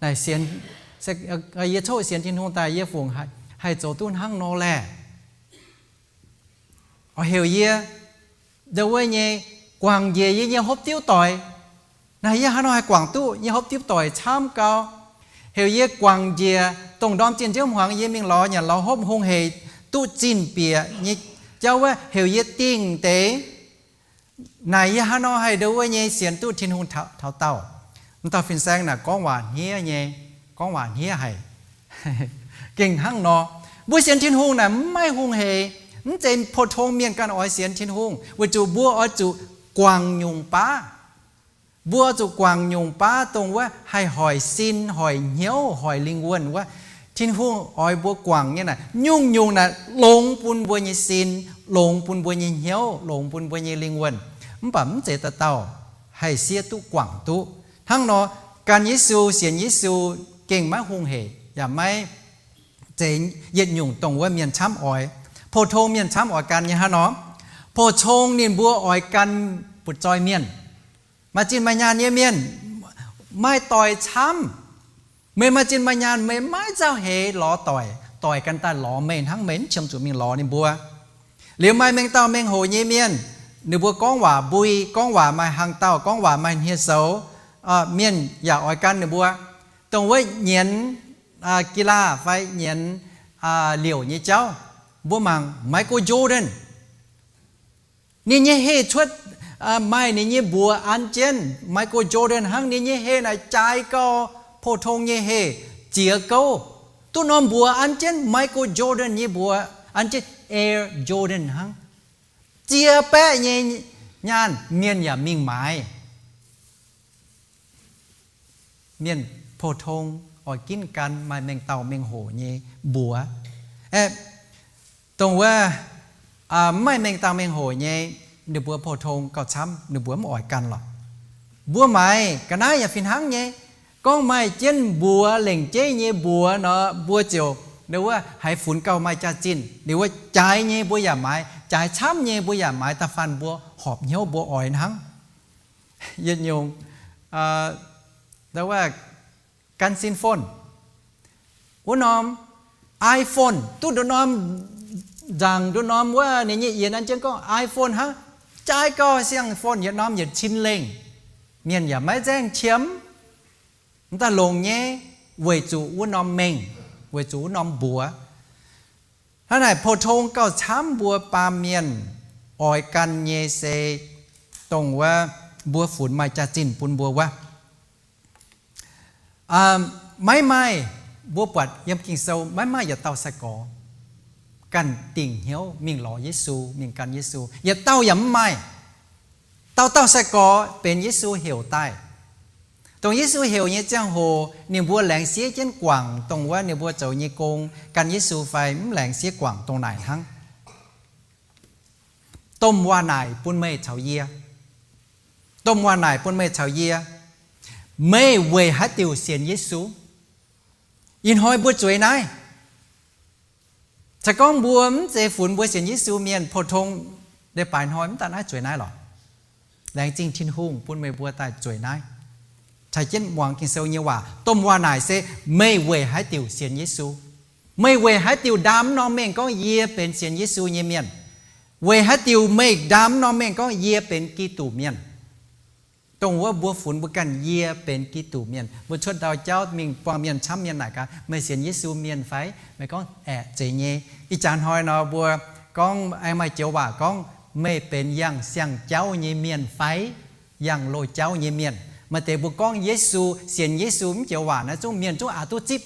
Naaic sienx, yie coqv sienx Tin-Hungh daaih yie fungc haih zoux duqv hnangv nor laeh. Oix heuc yie ndau wuov nyei guangc njiec yie nyei hopv diuv doic. Naaic yie hnangv nor haih guangc duqv nyei hopv diuv doic camv gau. Heuc yie guangc njiec dongh ndorm zinh nziouv hmuangx yie mingh lorz nyanc lorz hopv hungh hec duqv zinh bieqc nyei jauv wuov, heuc yie dingh deix. Naaic yie hnangv nor haih ndau wuov nyei sienx duqv Tin-Hungh taux, taux daauh. M'dauh fin-saeng naaic gorngv waac hniev nyei, gorngv waac hniev haic. Gengh hnangv nor, mbuo sienx Tin-Hungh naaic mv maaih hungh hec. Mv zeiz pou-tong mienh ganh oix sienx Tin-Hungh, weic zuqc mbuo oix zuqc guangc nyungc baav. Mbuo oix zuqc guangc nyungc baav dongh wuov haih hoic sin, hoic hnyouv, hoic lingh wuonh wuov. Tin-Hungh oix mbuo guangc nyei naaic nyungc-nyungc naaic longx bun mbuo nyei sin, longx bun mbuo nyei hnyouv, longx bun mbuo nyei lingh wuonh. Mv baac mv zeiz dauh dauh haih siev duqv guangc duqv. Hnangv nor, gan Yesu, sienx Yesu gengh maiv hungh hec yaac maiv zeiz yietc nyungc dongh wuov mienh camv oix. Pou-tong mienh camv oix gan nyei hnangv nor. Pou-tong ninh mbuo oix gan butv-zoih mienh. Maaih zinh maaih nyaanh nyei mienh maaih doic camv. Meih maaih zinh maaih nyaanh, meih maiv nzauh heix lorz doic. Doic gan daaih lorz meih hnangv, meih mv qiemx zuqc mingh lorz ninh mbuo. Liuz maaih mengh dauh mengh hoc nyei mienh, ninh mbuo gorngv waac mbui, gorngv waac maaih hnaangx-daauh, gorngv waac maaih hniev-soux, mienh yaac oix gan ninh mbuo. Dongh wuov nyienz guitar fai nyienz liouc nyei jauv, mbuo mangc Michael Jordan. Ninh nyei heh cuotv, maaih ninh nyei mbuox an jienv Michael Jordan hnangv. Ninh nyei heh naaic jaaix gau pou-tong nyei heh, ziex gouv. Duqv norm mbuox an jienv Michael Jordan nyei mbuox an jienv Air Jordan hnangv. Ziex baeqv nyei nyaanh mienh yaac mingh maaiz. Mienh pou-tong oix ginv gan maaih mengh dauh mengh hoc nyei mbuox. Aeqv, dongh wuov mv maaih mengh dauh mengh hoc nyei, ninh mbuo pou-tong gauh camv, ninh mbuo mv oix gan lorqc. Mbuo maaiz ga'naaiv yaac fih hnangv nyei. Gorngv maaih jienv mbuox lengc jeiv nyei mbuox nor, mbuo ziouc wuov haiz funx gauh maaih jaax-zinh. Liuz wuov jaaix nyei mbuo yaac maaiz, jaaix camv nyei mbuo yaac maaiz, da'faanh mbuo horpc hnyouv mbuo oix hnangv. Yietc nyungc, wuov gan sin phone, wuov norm iPhone, duqv nduqc norm nzaangc nduqc norm wuov ninh nyei yienx an jienv gorngv iPhone hnangv. Jaaix gau siang phone yietc norm yietc cin lengh. Mienh yaac maiv nzaeng qiemx. Mv daaih longc nyei, weic zuqc wuov norm mengh, weic zuqc wuov norm mbuox. Hnangv naaic pou-tong gauh camv mbuo baamh mienh oix gan nyei se dongh wuov mbuo funx maaih jaax-zinh bun mbuo wuov. Maiv maaih, mbuo buatc yiem Ging-Sou maiv maaih yietc dauh sai-gorx ganh dingc hnyouv mingh lorz Yesu, mingh gan Yesu. Yietc dauh yaac mv maaih. Dauh dauh sai-gorx benx Yesu heuc daaih. Dongh Yesu heuc nyei ziangh hoc ninh mbuo laengz siev jienv guangc dongh wuov ninh mbuo zoux nyei gong gan Yesu fai mv laengz siev guangc dongh naaic hnangv. Domh waac naaic bun meih caux yie. Domh waac naaic bun meih caux yie. Meih weic haaix diuc sienx Yesu? Ih hnoi mbuo zueiz naaiv. Se gorngv mbuo mv zeiz funx mbuo sienx Yesu mienh, pou-tong leiz-baaix hnoi mv daaih naaiv zueiz naaiv lorqc. Laengz zingh Tin-Hungh bun meih mbuo daaih zueiz naaiv. Caux jienv muangx Ging-Sou nyei waac. Domh waac naaic se, meih weic haaix diuc sienx Yesu? Meih weic haaix diuc ndaam norm mengh gorngv yie benx sienx Yesu nyei mienh? Weic haaix diuc meih ndaam norm mengh gorngv yie benx Giduc mienh? Dongh wuov mbuo funx mbuo ganh yie benx Giduc mienh. Mbuo cuotv ndau jauv mingh buangh mienh camv, mienh naaic gaax, meih sienx Yesu mienh fai? Meih gorngv, aeqv, zeiz nyei. Ih jaax hnoi nor mbuo gorngv aengx maaih joux waac gorngv, meih benx yangh siang-jauv nyei mienh fai yangh loz-jauv nyei mienh? Maaih deix mbuo gorngv Yesu, sienx Yesu mv joux waac naaiv zungv mienh zungv aqc duqv zipv.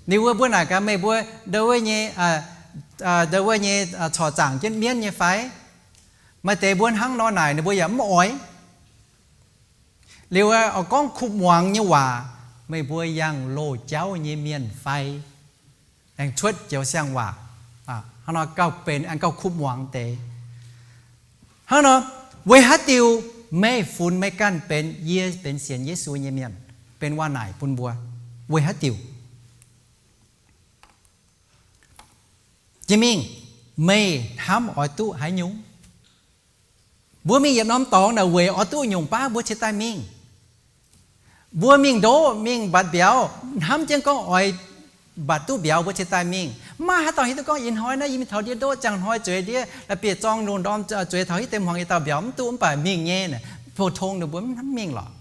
Liuz wuov mbuo naaic gaax, meih mbuo ndau wuov nyei, ndau wuov nyei corc zaangc jienv mienv nyei fai? Maaih deix mbuo hnangv nor naaic ninh mbuo yaac mv oix. Liuz wuov gorngv kuv muangx nyei waac, meih mbuo yangh loz-jauv nyei mienh fai? Aengx cuotv joux siang-waac, hnangv nor gauh benx aengx gauh kuv muangx deix. Hnangv nor, weic haaix diuc meih funx meih ganh benx, yie benx sienx Yesu nyei mienh? Benx waac naaic bun mbuo. Weic haaix diuc? Jiex mingh, meih hnamv oix duqv haaix nyungc? Mbuo mingh yietc norm dorngx naaic weic oix duqv nyungc baav mbuo cingx daaih mingh. Mbuo mingh ndoqv mingh mbatc mbiauz, hnamv jienv gorngv oix mbatc duqv mbiauz mbuo cingx daaih mingh. Mv maaih haaix dauh hiuv duqv gorngv ih hnoi naaiv yie mingh taux ndiev ndoqv, ziangh hnoi zueiz ndiev la'bieiv-zorng lungh ndorm zueiz taux hitv deix hmuangx yietc dauh mbiauz mv duqv, mv baac mingh nyei, pou-tong ninh mbuo mv hnamv mingh lorqc.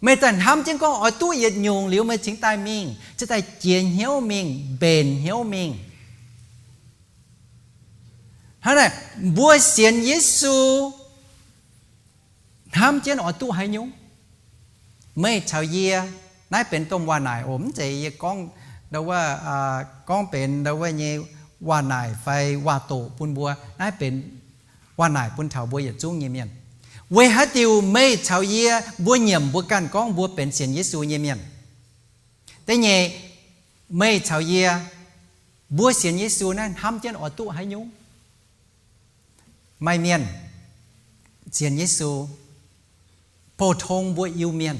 Meih daaih hnamv jienv gorngv oix duqv yietc nyungc liuz meih cingx daaih mingh, cingx daaih jiex hnyouv mingh, mbenc hnyouv mingh. Hnangv naaic, mbuo sienx Yesu hnamv jienv oix duqv haaix nyungc? Meih caux yie, naaiv benx domh waac-naaic oc. Mv zeiz yie gorngv ndau wuov, gorngv benx ndau wuov nyei waac-naaic fai waac-doqc bun mbuo. Naaiv benx waac-naaic bun taux mbuo yietc zungv nyei mienh. Weic haaix diuc meih caux yie mbuo nyiemc mbuo ganh gorngv mbuo benx sienx Yesu nyei mienh? Da'nyeic, meih caux yie mbuo sienx Yesu naaiv hnamv jienv oix duqv haaix nyungc? Maaih mienh sienx Yesu, pou-tong mbuo Iu-Mienh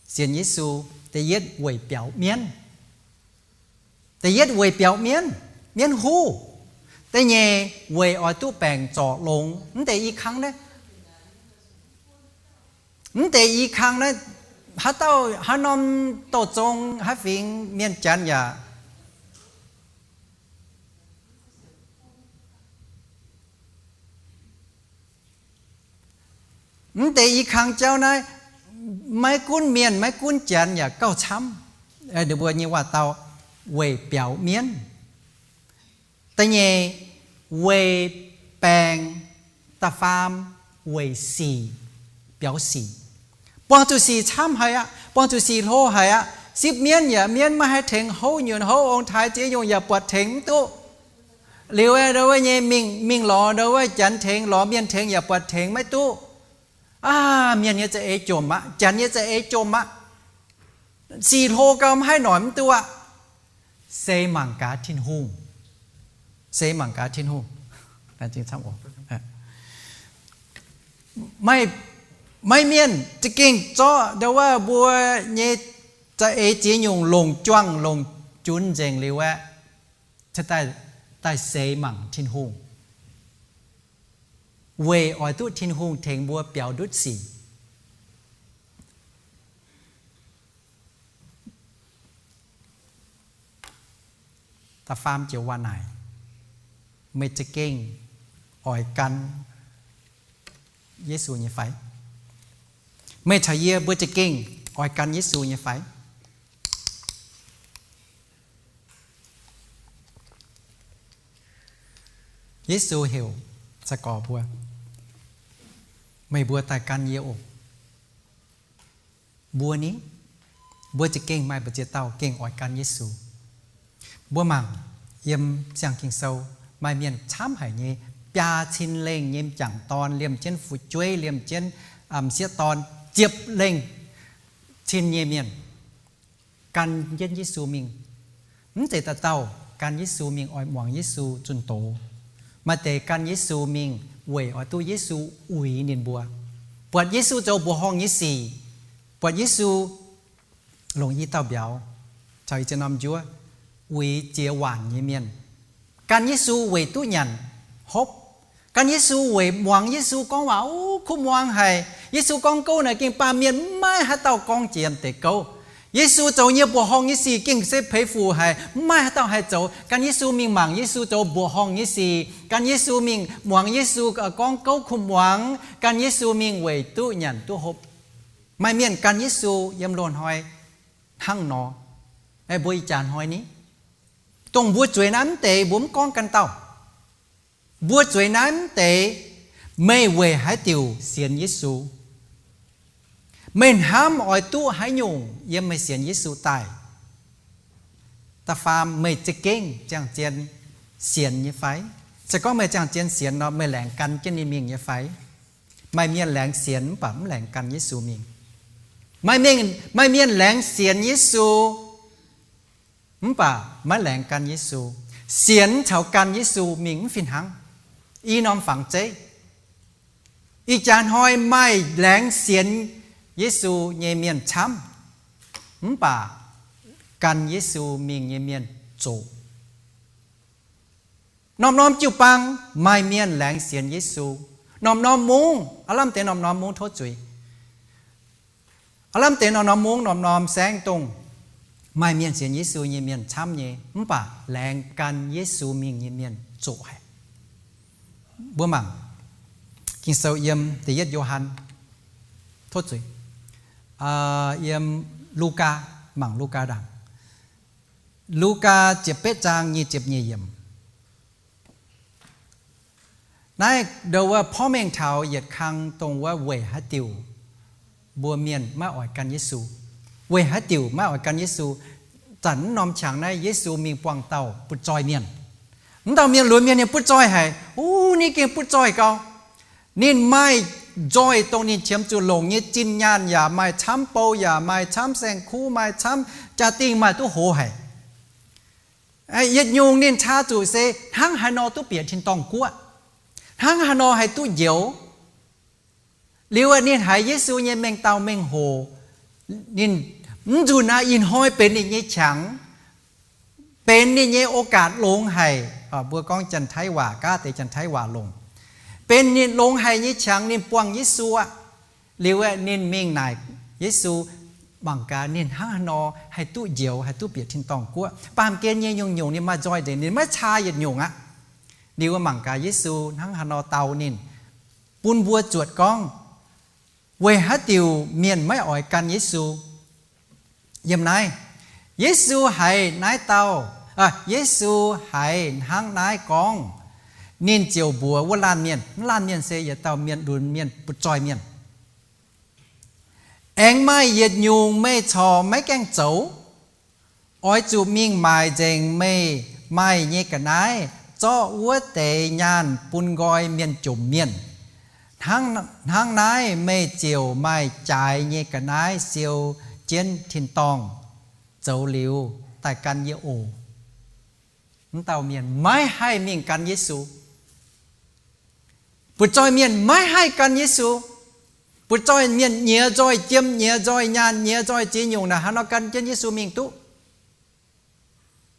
sienx Yesu, da'yietv weic biaux mienv. Da'yietv weic biaux mienv, mienv huv. Da'nyeic weic oix duqv baengc zorc longx. Mv deix i kang naaiv, mv deix i kang naaiv, haaix dauh haaix norm douh zong haaix fingx mienh Janx yaac mv deix i kang jauv naaiv, maiv gunv mienh maiv gunv Janx yaac gauh camv. Ninh mbuo nyei waac-dau weic biaux mienv. Da'nyeic weic baengc. Da'faam weic sic, biaux sic. Buangh zuqc sic camv haic aqv, buangh zuqc sic hlo haic aqv. Sipv mienv yaac mienv maiv haih tengx, houv nyunc houv ong-taaix ziex nyungc yaac buatc tengx mv duqv. Liuz ndau wuov nyei mingh, mingh lorz ndau wuov Janx tengx, lorz mienh tengx yaac buatc tengx maiv duqv. Aav, mienh nyei za'eix jomc aqv, Janx nyei za'eix jomc aqv. Sic hlo gau maiv haih noic mv duqv aqv. Se mangc gaax Tin-Hungh. Se mangc gaax Tin-Hungh. Maiv, maiv mienh za'gengh zorqv ndau wuov mbuo nyei za'eix ziex nyungc longc juangc longc junx nzengc liuz aeqv, daaih, daaih seix mangc Tin-Hungh, weic oix duqv Tin-Hungh tengx mbuo biaux ndutv sic. Da'faam joux waac naaic, meih za'gengh oix gan Yesu nyei fai? Meih caux yie mbuo za'gengh oix gan Yesu nyei fai? Yesu heuc sai-gorx mbuo, meih mbuo daaih gan yie oc. Mbuo ni, mbuo za'gengh maaih mbu'ziex dauh gengh oix gan Yesu. Mbuo mangc yiem siang-ging-sou, maaih mienh camv haic nyei, biaa cin lengh nyei m'jangc dorn, liemh jienv fu'jueiv, liemh jienv m'sieqv dorn, ziepc lengh cin nyei mienh gan jienv Yesu mingh. Mv zeiz dauh dauh gan Yesu mingh oix muangx Yesu zunh doz. Maaih deix gan Yesu mingh weic oix duqv Yesu uix ninh mbuo, buatc Yesu zoux mbuoqc horngh nyei sic, buatc Yesu longc i dauh mbiauz caux i ziex norm njuov uix ziex waanc nyei mienh. Gan Yesu weic duqv nyanc hopv. Gan Yesu weic muangx Yesu gorngv waac. Kuv muangx haic. Yesu gorngv gouv naaic gengh baamh mienh maiv haaix dauh gorngv jiex deix gouv. Yesu zoux nyei mbuoqc horngh nyei sic gengh se peix fuc haic, maiv haaix dauh haih zoux. Gan Yesu mingh mangc Yesu zoux mbuoqc horngh nyei sic. Gan Yesu mingh muangx Yesu gorngv gouv kuv muangx. Gan Yesu mingh weic duqv nyanc duqv hopv. Maaih mienh gan Yesu yiem loz-hnoi hnangv nor. Mbuo ih jaax hnoi ni, dongh mbuo zueiz naaiv mv deix mbuo mv gorngv ganh dauh. Mbuo zueiz naaiv mv deix, meih weic haaix diuc sienx Yesu? Meih hnamv oix duqv haaix nyungc yiem meih sienx Yesu daaih? Da'faam, meih za'gengh ziangh zien sienx nyei fai? Se gorngv meih ziangh zien sienx nor, meih laengz gan jienv ninh mingh nyei fai? Maaih mienh laengz sienx mv baac mv laengz gan Yesu mingh. Maaih mienh, maaih mienh laengz sienx Yesu mv baac maiv laengz gan Yesu. Sienx caux gan Yesu mingh mv fih hnangv. I norm fangx zeiv, ih jaax hnoi maaih laengz sienx Yesu nyei mienh camv, mv baac gan Yesu mingh nyei mienh zoqc. Norm-norm jiu-baang maaih mienh laengz sienx Yesu, Norm-norm mungv, aav lamh deix norm-norm mungv tov zuiz. Aav lamh deix norm-norm mungv, norm-norm saengv dongh maaih mienh sienx Yesu nyei mienh camv nyei, mv baac laengz gan Yesu mingh nyei mienh zoqc haic. Mbuo mangc Ging-Sou yiem da'yietv Yo^han, tov zuiz, yiem Lugaa, mangc Lugaa ndaangc. Lugaa ziepc betv zaang nyic ziepc nyeic yiemc. Naaiv nduov wuov porv mengh taux yietc kang dongh wuov weic haaix diuc mbuo mienh maiv oix gan Yesu. Weic haaix diuc maiv oix gan Yesu? Zanc wuov norm qangx naaiv Yesu mingh buangh dauh butv-zoih mienh. Wuov dauh mienh lunx mienh ninh butv-zoih haic. Uv, ninh gengh butv-zoih gau. Ninh maaih nzoih dongh ninh qiemx zuqc longc nyei zinh nyaanh yaac maaih camv, bou yaac maaih camv, saeng-kuv maaih camv, jaa-dingh maaih duqv hoz haic. Yietc nyungc ninh caa zuqc se hnangv haaix nor duqv bieqc tin-dorngh guoqv, hnangv haaix nor haih duqv njoux. Liuz ninh haiz Yesu nyei mengh dauh mengh hoc, ninh mv nzunc naaiv ih hnoi benx ninh nyei qangx, benx ninh nyei ໂອກາດ longx haic. Mbuo gorngv Janx-Taiv waac, gaav deix Janx-Taiv waac longc, benx ninh longx haic nyei qangx ninh buangh Yesu aqv. Liuz ninh mingh naaic Yesu, mangc gaax ninh hnangv haaix nor haih duqv njoux, haih duqv bieqc tin-dorngh guoqv. Baamh gen nyei nyungc-nyungc ninh maaih nzoih nzengc, ninh maiv caa yietc nyungc aqv. Liuz mangc gaax Yesu hnangv haaix nor dau ninh, bun mbuo zuotc gorngv weic haaix diuc mienh maiv oix gan Yesu. Yiem naaiv, Yesu haiz naaiv dauh, Yesu haiz hnangv naaiv gorngv, ninh ziouc mbuox wuov laanh mienh, wuov laanh mienh se yietc dauh mienh lunx mienh, butv-zoih mienh, aengx maaih yietc nyungc meih corc maiv gaengh zoux. Oix zuqc mingh maaic nzengc meih maaih nyei ga'naaiv, zorqv wuov deix nyaanh bun nqoi mienh jomc mienh. Hnangv naaiv meih ziouc maaih jaaix nyei ga'naaiv siou jienv tin-dorngh. Zoux liuz daaih gan yie oc. Wuov dauh mienh maiv haih mingh gan Yesu. Butv-zoih mienh maiv haih gan Yesu. Butv-zoih mienh nyiex nzoih jiem, nyiex nzoih nyaanh, nyiex nzoih ziex nyungc naaic, haaix nor gan jienv Yesu mingh duqv?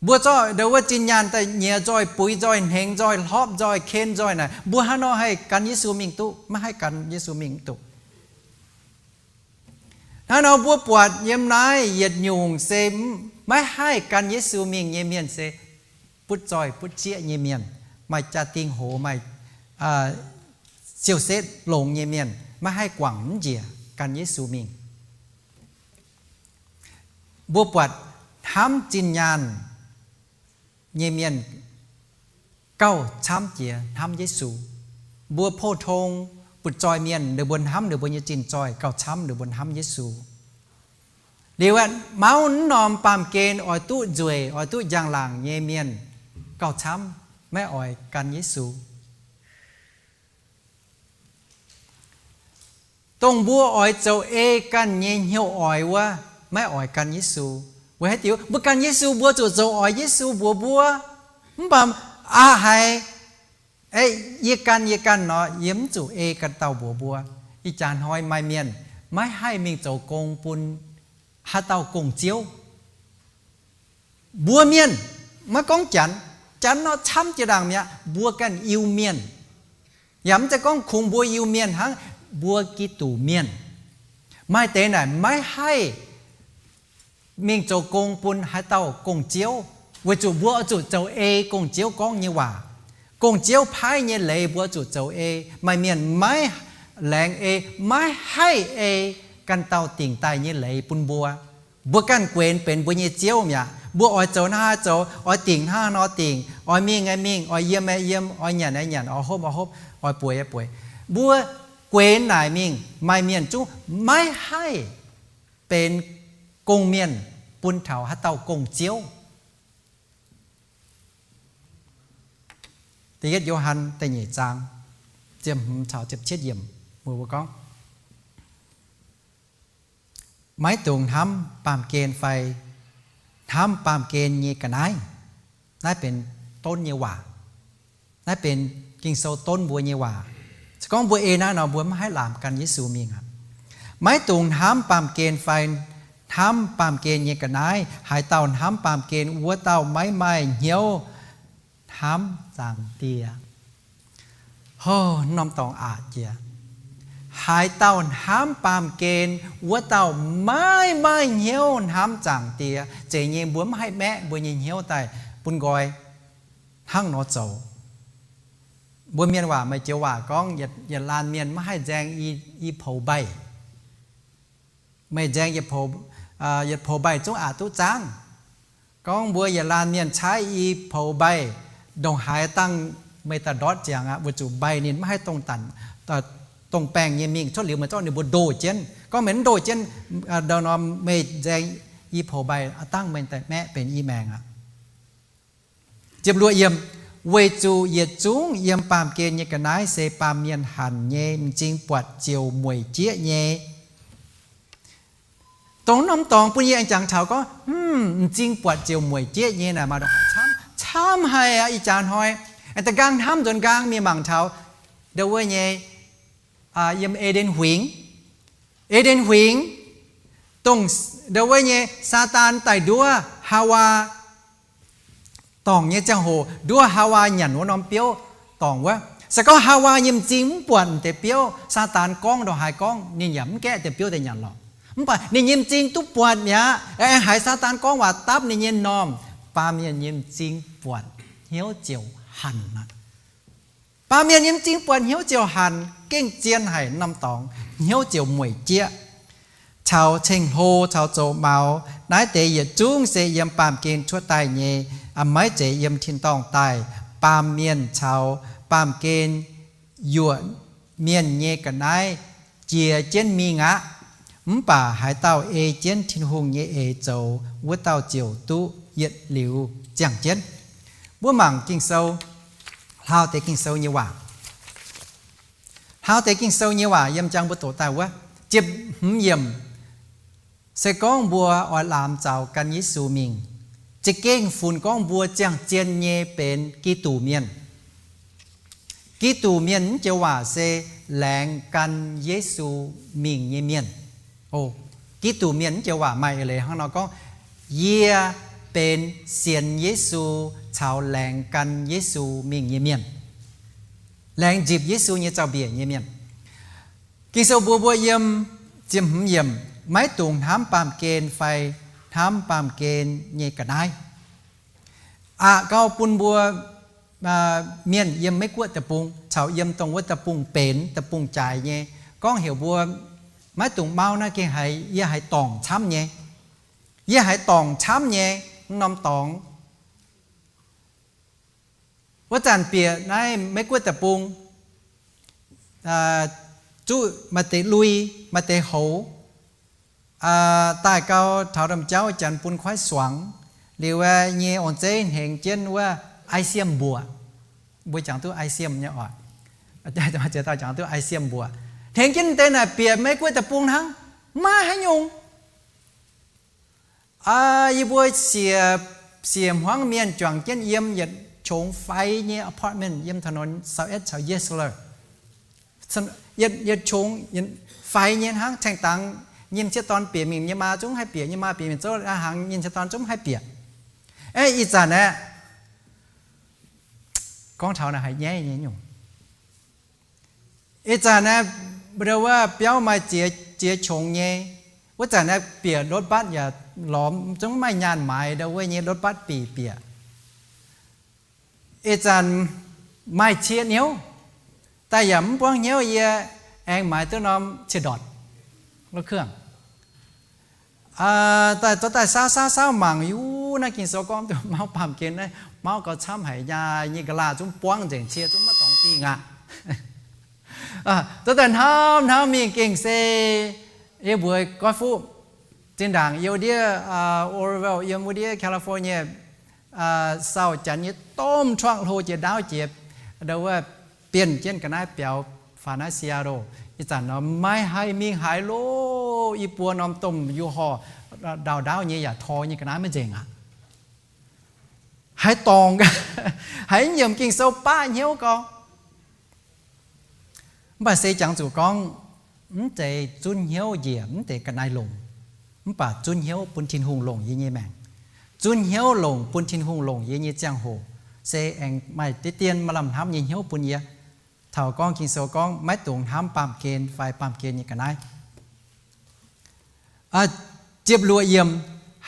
Mbuo zorqv ndau wuov zinh nyaanh daaih nyiex nzoih, buix nzoih, hnengx nzoih, hlorpv nzoih, ken nzoih naaic, mbuo haaix nor haih gan Yesu mingh duqv? Maiv haih gan Yesu mingh duqv. Hnangv nor mbuo buatc yiem naaiv yietc nyungc se maiv haih gan Yesu mingh nyei mienh se butv zoih butv zieqv nyei mienh, maaih jaa-dingh hoz, maaih siou-setv longx nyei mienh, maiv haih guangc mv njiec gan Yesu mingh. Mbuo buatc hnamv zinh nyaanh nyei mienh gauh camv jiex hnamv Yesu. Mbuo pou-tong butv zoih mienh, ninh mbuo hnamv ninh mbuo nyei zinh zoih gauh camv ninh mbuo hnamv Yesu. Liuz aeqv, mauv mv norm baamh gen oix duqv nzueic, oix duqv njang-laangc nyei mienh gauh camv maiv oix gan Yesu. Dongh mbuo oix zoux ei ganh nyei hnyouv oix wuov, maiv oix gan Yesu. Weic haaix diuc? Mbuo gan Yesu, mbuo zuqc zoux oix Yesu mbuox mbuo. Mv baac aqc haiz, yie gan, yie gan nor, yie mv zuqc ei ganh dauh mbuox mbuo. Ih jaax hnoi maaih mienh maiv haih mingh zoux gong bun haaix dauh gong-ziouv. Mbuo mienh, maiv gorngv Janx, Janx nor camv jiex ndaangc mi'aqv, mbuo ganh Iu-Mienh, yaac mv zeiz gorngv kungx mbuo Iu-Mienh hnangv, mbuo Giduc Mienh, maaih deix naaic maiv haih mingh zoux gong bun haaix dauh gong-ziouv, weic zuqc mbuo oix zuqc zoux ei gong-ziouv gorngv nyei waac. Gong-ziouv paaiv nyei leiz mbuo oix zuqc zoux ei. Maaih mienh maiv laengz ei, maiv haih ei ganh dauh dingc daaih nyei leiz bun mbuo. Mbuo ganh guenx benx mbuo nyei ziouv mi'aqv. Mbuo oix zoux hnangv haaix zoux, oix dingc hnangv haaix nor dingc, oix mingh aeqv mingh, oix yiem aeqv yiem, oix nyanc aeqv nyanc, oix hopv aeqv hopv, oix bueix aeqv bueix. Mbuo guenx naaic mingh, maaih mienh zungv maiv haih benx gong-mienh bun taux haaix dauh gong-ziouv. Da'yietv Yo^han da'nyeic zaang, ziepc hmz caux ziepc cietv yiemc, mbuo gorngv, maiv dungx hnamv baamh gen fai hnamv baamh gen nyei ga'naaiv. Naaiv benx donv nyei waac. Naaiv benx Ging-Sou donv mbuo nyei waac. Se gorngv mbuo ei naaiv nor, mbuo maiv haih laamc gan Yesu mingh aqv. Maiv dungx hnamv baamh gen fai hnamv baamh gen nyei ga'naaiv. Haaix dauh hnamv baamh gen, wuov dauh maiv maaih hnyouv hnamv Zaangc Diex. Hov, norm dorngx aqc jiex. Haaix dauh hnamv baamh gen, wuov dauh maiv maaih hnyouv hnamv Zaangc Diex. Zeiz nyei, mbuo maiv haih maeqv mbuo nyei hnyouv daaih bun nqoi hnangv nor zoux. Mbuo mienh waac maaih joux waac gorngv, yietc laanh mienh maiv haih nzaeng i poux mbaih. Meih nzaeng yietc poux mbaih zungv aqc duqv zaangv. Gorngv mbuo yietc laanh mienh caaiv i poux mbaih, ndongc haaix dangh meih daaih ndortv ziangx aqv, weic zuqc mbaih ninh maiv haih dongh danc, dongh baengh nyei mingh. Cuotv liuz meih zorqv ninh mbuo ndoh jienv. Gorngv meih mv ndoh jienv, ndau norm meih nzaeng i poux mbaih aqv, dangh meih daaih maeqv benx i maengc aqv. Ziepc luoqc yiem, weic zuqc yietc zungv yiem baamh gen nyei ga'naaiv se baamh mienh hanc nyei, m'zing buatc ziouc mueic jieqv nyei. Dongh norm dorngx bun yie aengx jangx taux gorngv, hmm, m'zing buatc ziouc mueic jieqv nyei naaic maaih ndongc haaix camv? Camv haic aqv. Ih jaax hnoi, aengx da'nqaang hnamv nzuonx nqaang mingh mangc taux ndau wuov nyei, yiem E^nden Huingx. E^nden Huingx, dongh ndau wuov nyei Saadaan daaih nduov Haawaa dorngc nyei ziangh hoc, nduov Haawaa nyanc wuov norm biouv dorngc wuov. Se gorngv Haawaa nyei m'zing mv buatc deix biouv, Saadaan gorngv ndongc haaix gorngv, ninh yaac mv gaeqv deix biouv daaih nyanc lorqc. Mv baac ninh nyei m'zing duqv buatc mi'aqv. Aengx haiz Saadaan gorngv waac dapv ninh nyei m'normh, baamh mienh nyei m'zing buatc hnyouv ziouc hanc aqv. Baamh mienh nyei m'zing buatc hnyouv ziouc hanc, gengh zien haic norm dorngx, hnyouv ziouc mueic jieqv. Caux ceng-hlo caux zoux maux naaiv deix yietc zungv se yiem baamh gen cuotv daaih nyei, maiv zeiz yiem tin-dorngh daaih. Baamh mienh caux baamh gen yuoqc mienh nyei ga'naaiv jiex jienv mingh aqv. Mv baac haaix dauh ei jienv Tin-Hungh nyei eix zoux, wuov dauh ziouc duqv yietc liuz ziangh jienv. Mbuo mangc Ging-Sou, hlaau deix Ging-Sou nyei waac. Hlaau deix Ging-Sou nyei waac yiem jangx mbuo doqc daaih wuov, ziepc hmz yiemc, se gorngv mbuo oix laamx zaux gan Yesu mingh, za'gengh funx gorngv mbuo ziangh zien nyei benx Giduc Mienh. Giduc Mienh mv joux waac se laengz gan Yesu mingh nyei mienh. O, Giduc Mienh mv joux waac maaih eix leiz hnangv nor gorngv, yie benx sienx Yesu caux laengz gan Yesu mingh nyei mienh, laengz nzipc Yesu nyei zaux-mbiec nyei mienh. Ging-Sou mbuox mbuo yiem ziepc hmz yiemc, maiv dungx hnamv baamh gen fai hnamv baamh gen nyei ga'naaiv. Aqc gau bun mbuo mienh yiem Meiv-Guoqv deic-bung caux yiem dongh wuov deic-bung benx deic-bung jaaix nyei, gorngv heuc mbuo maiv dungx mau naaiv gengh haiz yie haiz dorngc camv nyei. Yie haiz dorngc camv nyei, norm dorngx. Wuov zanc bieqc naaiv Meiv-Guoqv deic-bung, zuqv maaih deix lui, maaih deix hoz, daaih gau taux domh jauv janx bun kuaaiv suangx, liuz nyei ong-zeiv hnengx jienv wuov ai siem mbuoqc. Mbuo jangx duqv ai siem nyei oc. Ziex dauh jangx duqv ai siem mbuoqc. Hnengx jienv deix naaic bieqc Meiv-Guoqv deic-bung hnangv, maiv haaix nyungc. Yie mbuo siec, siec hmuangv mienh juangc jienv yiem yietc qongx faix nyei apartment yiem ถนนซาวเอส caux Yesler. Yietc, yietc qongx faix nyei hnangv, caengh dangx nyei m'sieqv dorn bieqc mingh, nyei maa zungv haih bieqc, nyei maa bieqc mingh zouv aqv, hnaangx nyei m'sieqv dorn zungv haih bieqc. Aeqv, ih zanc aeqv, gorngv taux naaic haiz nyaiv nyei nyungc. Ih zanc naaiv, wuov biauv maaih ziex, ziex qongx nyei. Wuov zanc naaiv bieqc รถบัส yaac lorz zungv maaih nyaanh maaiz ndau wuov nyei รถบัส bieqc bieqc. Ih zanc maaih cie hnyouv, daaih yaac mv buangv hnyouv yie aengx maaiz duqv norm cie ndortc, รถเครื่อง. Daaih zorqv daaih saauv saauv saauv mangc, yie naaiv Ging-Sou gorngv duqv mauv baamh gen naaiv mauv gau camv haic, nyaah nyei ga'laah zungv buangv nzengc, cie zungv maiv dorngx dingh aqv. Zorqv daaih hnamv hnamv mingh gengh se yie mbuox goiv fuqv, zinh ndaangc yiem wuov ndiev Oroville, yiem wuov ndiev California, sau janx nyei domh truangx hlo jiex ndaauv jiex, ndau wuov bienh jienv ga'naaiv biaux faaux naaiv Seattle. Ih zanc nor maiv haih mingh haaix loh, i buo norm domh U-Haul ndaauv ndaauv nyei yaac tor nyei ga'naaiv maiv nzengc aqv. Haiz dorngc, haiz nyiemc Ging-Sou baqv hnyouv gau. Mv baac se jangx zuqc gorngv, mv zeiz zunv hnyouv njiec mv deix ga'naaiv longc, mv baac zunv hnyouv bun Tin-Hungh longc yie nyei maengc. Zunv hnyouv longc bun Tin-Hungh longc yie nyei ziangh hoc, se aengx maaih deix dien maaih lamh hnamv nyei hnyouv bun yie. taux gorngv Ging-Sou gorngv maiv dungx hnamv baamh gen fai baamh gen nyei ga'naaiv. Ziepc luoqc yiemc,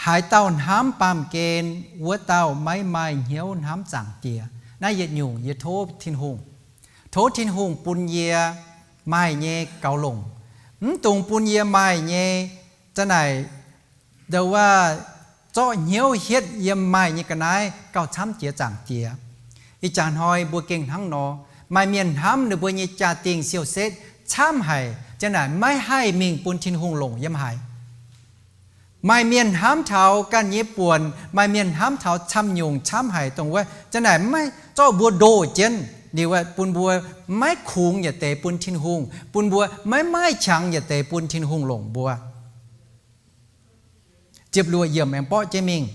haaix dauh hnamv baamh gen, wuov dauh maiv maaih hnyouv hnamv Zaangc Diex. Naaiv yietc nyungc yie tov Tin-Hungh, tov Tin-Hungh bun yie maaih nyei gaux longc, mv dungx bun yie maaih nyei za'naaic ndo wuov zorqv hnyouv hietv yiem maaih nyei ga'naaiv gauh camv jiex Zaangc Diex. Ih jaax hnoi mbuo gengh hnangv nor, maaih mienh hnamv ninh mbuo nyei jaa-dingh siou-setv camv haic, za'naaic maiv haih mingh bun Tin-Hungh longc yiem haaix. Maaih mienh hnamv taux ganh nyei buonc, maaih mienh hnamv taux camv nyungc camv haic dongh wuov, za'naaic maiv zorqv mbuo ndoh jienv liuz, bun mbuo maiv kungx yietc deix bun Tin-Hungh, bun mbuo maiv maaih qangx yietc deix bun Tin-Hungh longc mbuo. Ziepc luoqc yiemc aengx borqv jienv mingh,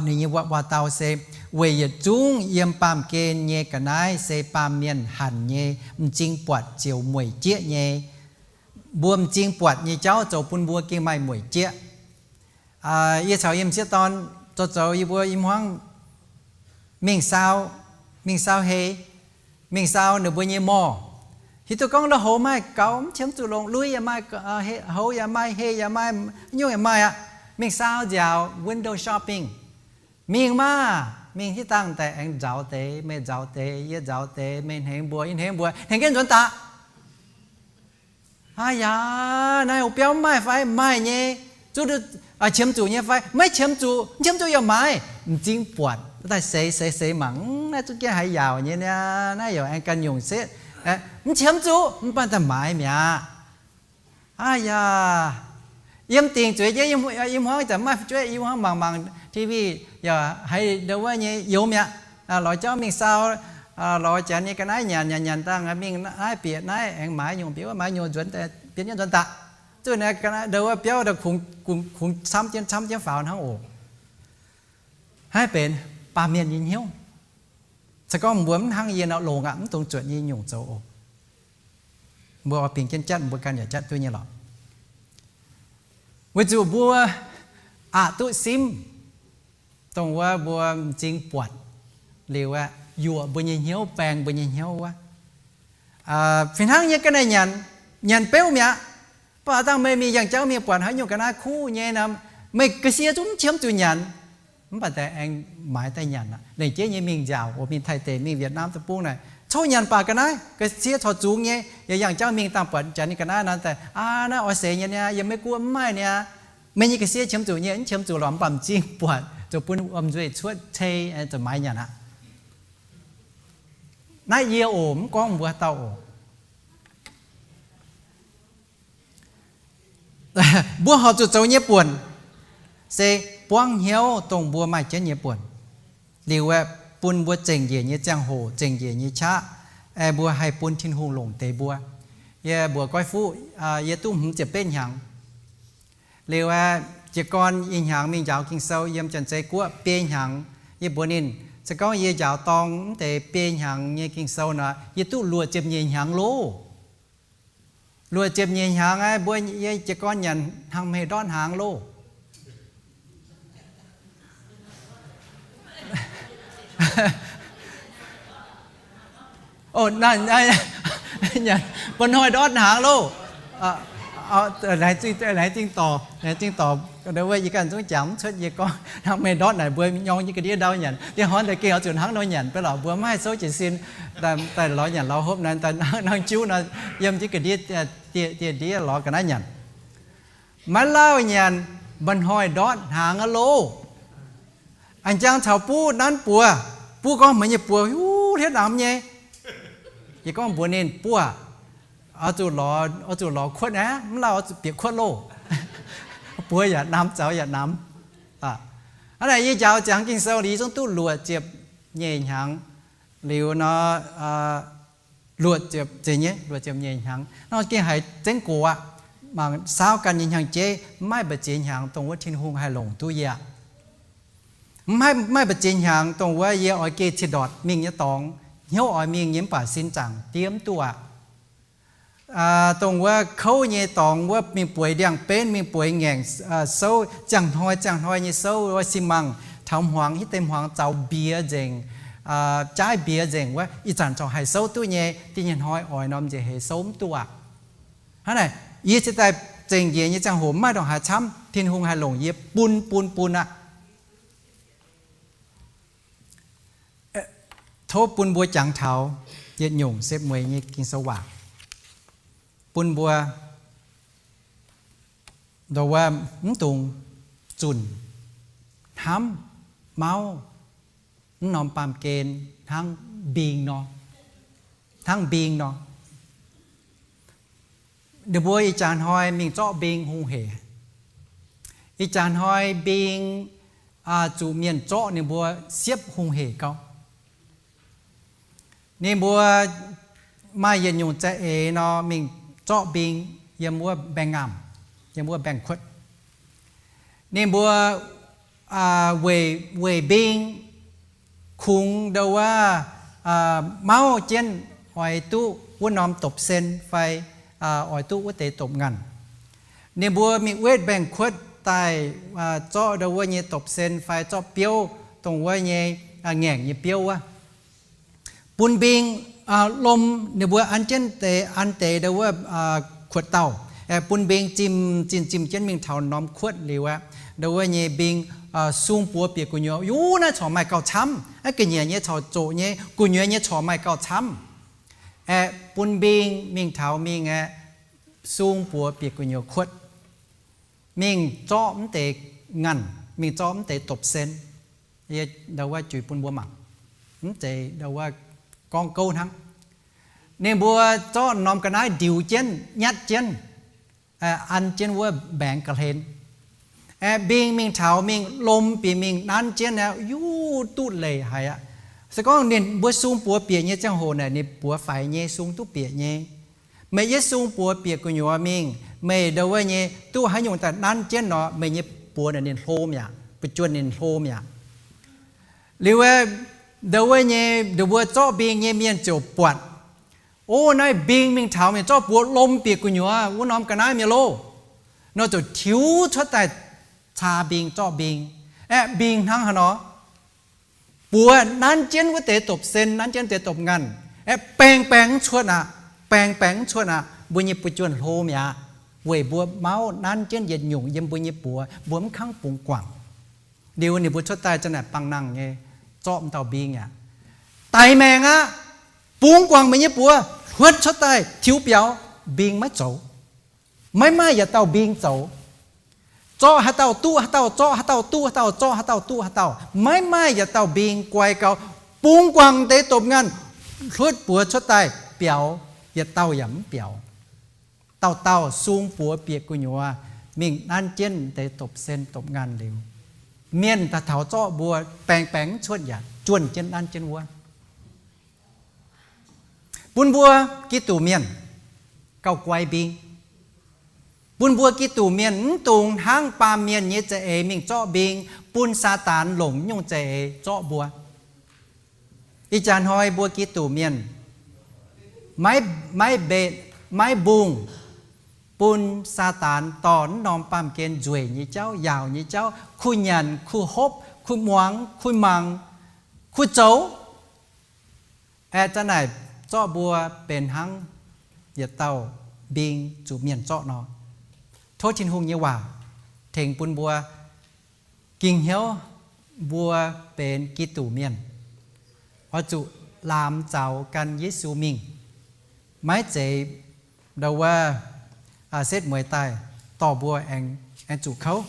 ninh nyei waac-dau se, weic yietc zungv yiem baamh gen nyei ga'naaiv se baamh mienh hanc nyei, m'zing buatc ziouc mueic jieqv nyei. Mbuo m'zing buatc nyei jauv zoux bun mbuo gengh maaih mueic jieqv. Yie caux yie m'sieqv dorn zoux zoux yie mbuo i hmuangv mingh saau, mingh saau hei, mingh saau ninh mbuo nyei mall. Hiuv duqv gorngv lui-houx maaih gaux, mv qiemx zuqc longc, lui yaac maaih, houx yaac maaih, hei yaac maaih, nyungc yaac maaih aqv. Mingh saau nziaaux, window shopping. Mingh maah! Mingh hitv dangh daaih aengx nzaaux deix, meih nzaaux deix, yie nzaaux deix, meih hnengx mbuo, yie hnengx mbuo, hnengx jienv nzuonx daaih. Aa yaac naaiv biauv mv maaih fai? Maaih nyei. Zuqc qiemx zuqc nyei fai? Maiv qiemx zuqc. Mv qiemx zuqc yaac maaiz. M'zing buatc daaih seix seix seix mangc, naaiv zungv jienv haaix yaauc nyei niaa, naaiv yaac aengx ganh nyungc setv. Mv qiemx zuqc, mv baac daaih maaiz mi'aqv. Aa yaac yiem dingc zueiz jienv, yie hmuangv zanc maiv fu'jueiv, yie hmuangv mangc mangc T V, yaac haiz ndo wuov nyei youz mi'aqv. Lorz jauv mingh saau, lorz janx nyei ga'naaiv nyanc nyanc nyanc dangh mingh naaiv bieqc naaiv aengx maaiz nyungc, bieqc wuov maaiz nyungc, nzuonx daaih, bienx nyanc nzuonx daaih. Zuqc naaiv ndo wuov biauv kungx camv jienv camv jienv faaux hnangv oc. Naaiv benx baamh mienh nyei hnyouv. Se gorngv mbuo mv hnangv yie nor longx aqv, mv dungx zuotc nyei nyungc zoux oc. Mbuo oix bingx jienv jatv, mbuo ganh yaac jatv duqv nyei lorqc. Weic zuqc mbuo aqc duqv simv dongh wuov mbuo m'zing buatc liuz aeqv, yuoqc mbuo nyei hnyouv, baeng mbuo nyei hnyouv wuov. Fih hnangv nyei ga'naaiv nyanc, nyanc beuv mi'aqv. Mv baac dangh meih mingh yangh jauv mingh buatc haaix nyungc ga'naaiv kuv nyei nor, meih ga'sie zungv mv qiemx zuqc nyanc. Mv baac daaih aengx maaiz daaih nyanc aqv. Lengc jeiv nyei mingh nziaauc, oix mingh Taiv deic, mingh Vietnam deic-bung naaic, cov nyanc baac ga'naaiv, ga'sie corc zungx nyei. Yaac yangh jauv mingh dangh buatc janx nyei ga'naaiv nor, daaih aa, naaiv oix seix nyei niaa, yiem Meiv Guoqv mv maaih niaa. Meih nyei ga'sie qiemx zuqc nyei, mv qiemx zuqc lorqc, mv baac m'zing buatc zuqc bun wuom-nzuih cuotv cei zuqc maaiz nyanc aqv. Naaiv yie oc, mv gorngv mbuo dauh oc. Mbuo horpc zuqc zoux nyei buonc se buangv hnyouv dongh mbuo maaih jienv nyei buonc. Liuz aeqv, bun mbuo zengc njiec nyei ziangh hoc, zengc njiec nyei qaqv, mbuo haih bun Tin-Hungh longc deix mbuo. Yie mbuox goiv fuqv, yie duqv hmz ziepc betv hnyangx. Liuz aeqv, jiez gorn ih hnyangx mingh njaaux Ging-Sou yiem Janx-Zei Guoqv biei hnyangx. Yie mbuox ninh, se gorngv yie njaaux dorng mv deix biei hnyangx nyei Ging-Sou nor, yie duqv luoqc ziepc nyeic hnyangx loh. Luoqc ziepc nyeic hnyangx aeqv, mbuo yie jiez gorn nyanc hnangv hmei ndortv hnaangx loh. Mba'hnoi ndortv hnaangx loh. Laengz zingh dorc, laengz zingh dorc, wuov yie ganh zungv jangx mv cuotv. Yie gorngv hnangv hmei ndortv naaic, mbuo nyorng jienv ga'ndiev ndau nyanc. Liuz hnoi daaih gengh oix zuqc hnangv nor nyanc, beiv lorqc mbuo mv haih souv jiez sin daaih lorz nyanc lorz hopv naaiv, daaih hnangv jiuv nor, yiem jienv ga'ndiev, dieh ndiev lorz ga'naaiv nyanc. Maiv lauh nyanc, mba'hnoi ndortv hnaangx aqv loh. Aengx jangx caux buv nanv buoz. Buv gorngv, meih nyei buoz hiuv hliev namx nyei. Yie gorngv mbuox ninh, buv aac, oix zuqc lorz kuotv aqv, mv lauh oix zuqc bieqc kuotv loh. Buoz yaac namx, zaux yaac namx. Hnangv naaic yie njaaux ziangx Ging-Sou liuz, yie zungv duqv luoqc ziepc nyeic hnyangx liuz nor, luoqc ziepc, zeiz nyei, luoqc ziepc nyeic hnyangx nor, gengh haiz zengv gox aqv. Mangc saauv ganh nyei hnyangx-jeiv, mv maaih mbu'ziex hnyangx dongh wuov Tin-Hungh haih longc duqv yie aqv. Mv maaih, maaih mbu'ziex hnyangx dongh wuov yie oix geh ciex ndortc mingh nyei dorngx, hnyouv oix mingh nyei mv baac sin zaangc diev mv duqv aqv. Dongh wuov kouv nyei dorngx wuov, mingh bueix ndiangx-benv, mingh bueix ngaengc, souv ziangh hnoi ziangh hnoi nyei souv wuov xi mangc, taux hmuangx, hitv deix hmuangx zaux mbiex nzengc. jaaiv mbiex nzengc wuov, ih zanc corc haih souv duqv nyei. Da'nyeic hnoi oix norm nziex heix souv mv duqv aqv. Hnangv naaic, yie cingx daaih zengc njiec nyei ziangh hoc mv maaih ndongc haaix camv, Tin-Hungh haih longc yie bun bun bun aqv. Tov bun mbuo jangx taux yietc nyungc setv mueiz nyei Ging-Sou waac bun mbuo, ndo wuov, mv dungx zunc hnamv mauv mv norm baamh gen hnangv mbing nor, hnangv mbing nor. Ninh mbuo ih jaax hnoi mingh zorqv mbing hungh heic. Ih jaax hnoi mbing zuqc mienh zorqv ninh mbuo siepv hungh heic gauh. Ninh mbuo maaih yietc nyungc za'eix nor mingh zorqv mbing yiem wuov mbaengx-ngaamc, yiem wuov mbaengx-kuotv. Ninh mbuo weic, weic mbing kungx ndo wuov mauv jienv oix duqv wuov norm dopc-sen fai oix duqv wuov deix dopc-nganh. Ninh mbuo mingh wetv mbaengx-kuotv daaih zorqv ndo wuov nyei dopc-sen fai zorqv biouv, dongh wuov nyei ngaengc nyei biouv wuov, bun mbing lom. Ninh mbuo an jienv deix, an deix ndo wuov kuotv-dauh, bun mbing zimh zinh zimh jienv mingh taux norm kuotv liuz aqv, ndo wuov nyei mbing sung buoz bieqc gu'nyuoz, yie naaiv corc maaih gauh camv, ga'nyiec nyei corc zoqc nyei, gu'nyuoz nyei corc maaih gauh camv. Aeqv, bun mbing mingh taux mingh aeqv, sung buoz bieqc gu'nyuoz kuotv, mingh zorqv mv deix nganh, mingh zorqv mv deix dopc-sen. Ndo wuov juix bun mbuo mangc, mv zeiz ndo wuov gorngv gouv hnangv. Ninh mbuo zorqv norm ga'naaiv ndiux jienv, nyatv jienv, an jienv wuov mbaengx ga'hlen. Aeqv, mbing mingh taux mingh lom bieqc mingh nanv jienv aqv, yie duqv leiz haic aqv. Se gorngv ninh mbuo sung buoz bieqc nyei ziangh hoc naaic, ninh buoz faix nyei, sung duqv bieqc nyei. Meih yie sung buoz bieqc gu'nyuoz mingh, meih ndo wuov nyei duqv haaix nyungc daaih nanv jienv nor, meih nyei buoz naaic ninh hlo mi'aqv, buoz-juonh ninh hlo mi'aqv. Liuz aeqv, ndo wuov nyei, ninh mbuo zorqv mbing nyei mienh ziouc buatc, o, naaiv mbing mingh taux mingh zorqv buoz lom bieqc gu'nyuoz wuov norm ga'naaiv mi'aqv loh, nor ziouc tiux cuotv daaih caa mbing, zorqv mbing. Aeqv, mbing hnangv haaix nor? Buoz nanv jienv wuov deix dopc-sen, nanv jienv deix dopc-nganh, aeqv, baeng baeng mv cuotv aqv, baeng baeng mv cuotv aqv. Mbuo nyei buoz-juonh hlo mi'aqv, weic mbuo mauv nanv jienv yietc nyungc yiem mbuo nyei buoz, mbuo mv kangv bungx guangc. Liuz ninh mbuo cuotv daaih za'naaic bangh nangh nyei, zorqv m'dauh mbing aqv. Daic maengc aqv. Bungx guangc meih nyei buoz, hluotv cuotv daaih tiux biaux, mbing maiv zoux. Maiv maaih yietc dauh mbing zoux. Zorqv haaix dauh duqv haaix dauh, zorqv haaix dauh duqv haaix dauh, zorqv haaix dauh duqv haaix dauh. Maiv maaih yietc dauh mbing guai gau. Bungx guangc deix dopc-nganh, hluotv buoz cuotv daaih biaux, yietc dauh yaac mv biaux. Dauh dauh sung buoz bieqc gu'nyuoz mingh nanv jienv deix dopc-sen dopc-nganh liuz, mienh daaih taux zorqv mbuo baeng baeng mv cuotv yaac juonh jienv nanv jienv wuov. Bun mbuo Giduc mienh gauh guai mbing. Bun mbuo Giduc mienh mv dungx hnangv baamh mienh nyei za'eix mingh zorqv mbing, bun Saadaan longc nyungc za'eix zorqv mbuo. Ih jaax hnoi mbuo Giduc mienh maiv, maiv mbungh bun Saadaan dorh naaiv norm baamh gen nzueic nyei jauv, yaauc nyei jauv, kuh nyanc, kuh hopv, kuh muangx, kuh mangc, kuh zoux. Aeqv, za'naaic zorqv mbuo benx hnangv yietc dauh mbing zuqc mienh zorqv nor. Tov Tin-Hungh nyei waac tengx bun mbuo ging hnyouv mbuo benx Giduc mienh oix zuqc laamx zaux gan Yesu mingh, maiv zeiz ndo wuov setv mueiz daaih dorh mbuo aengx zuqc kouv.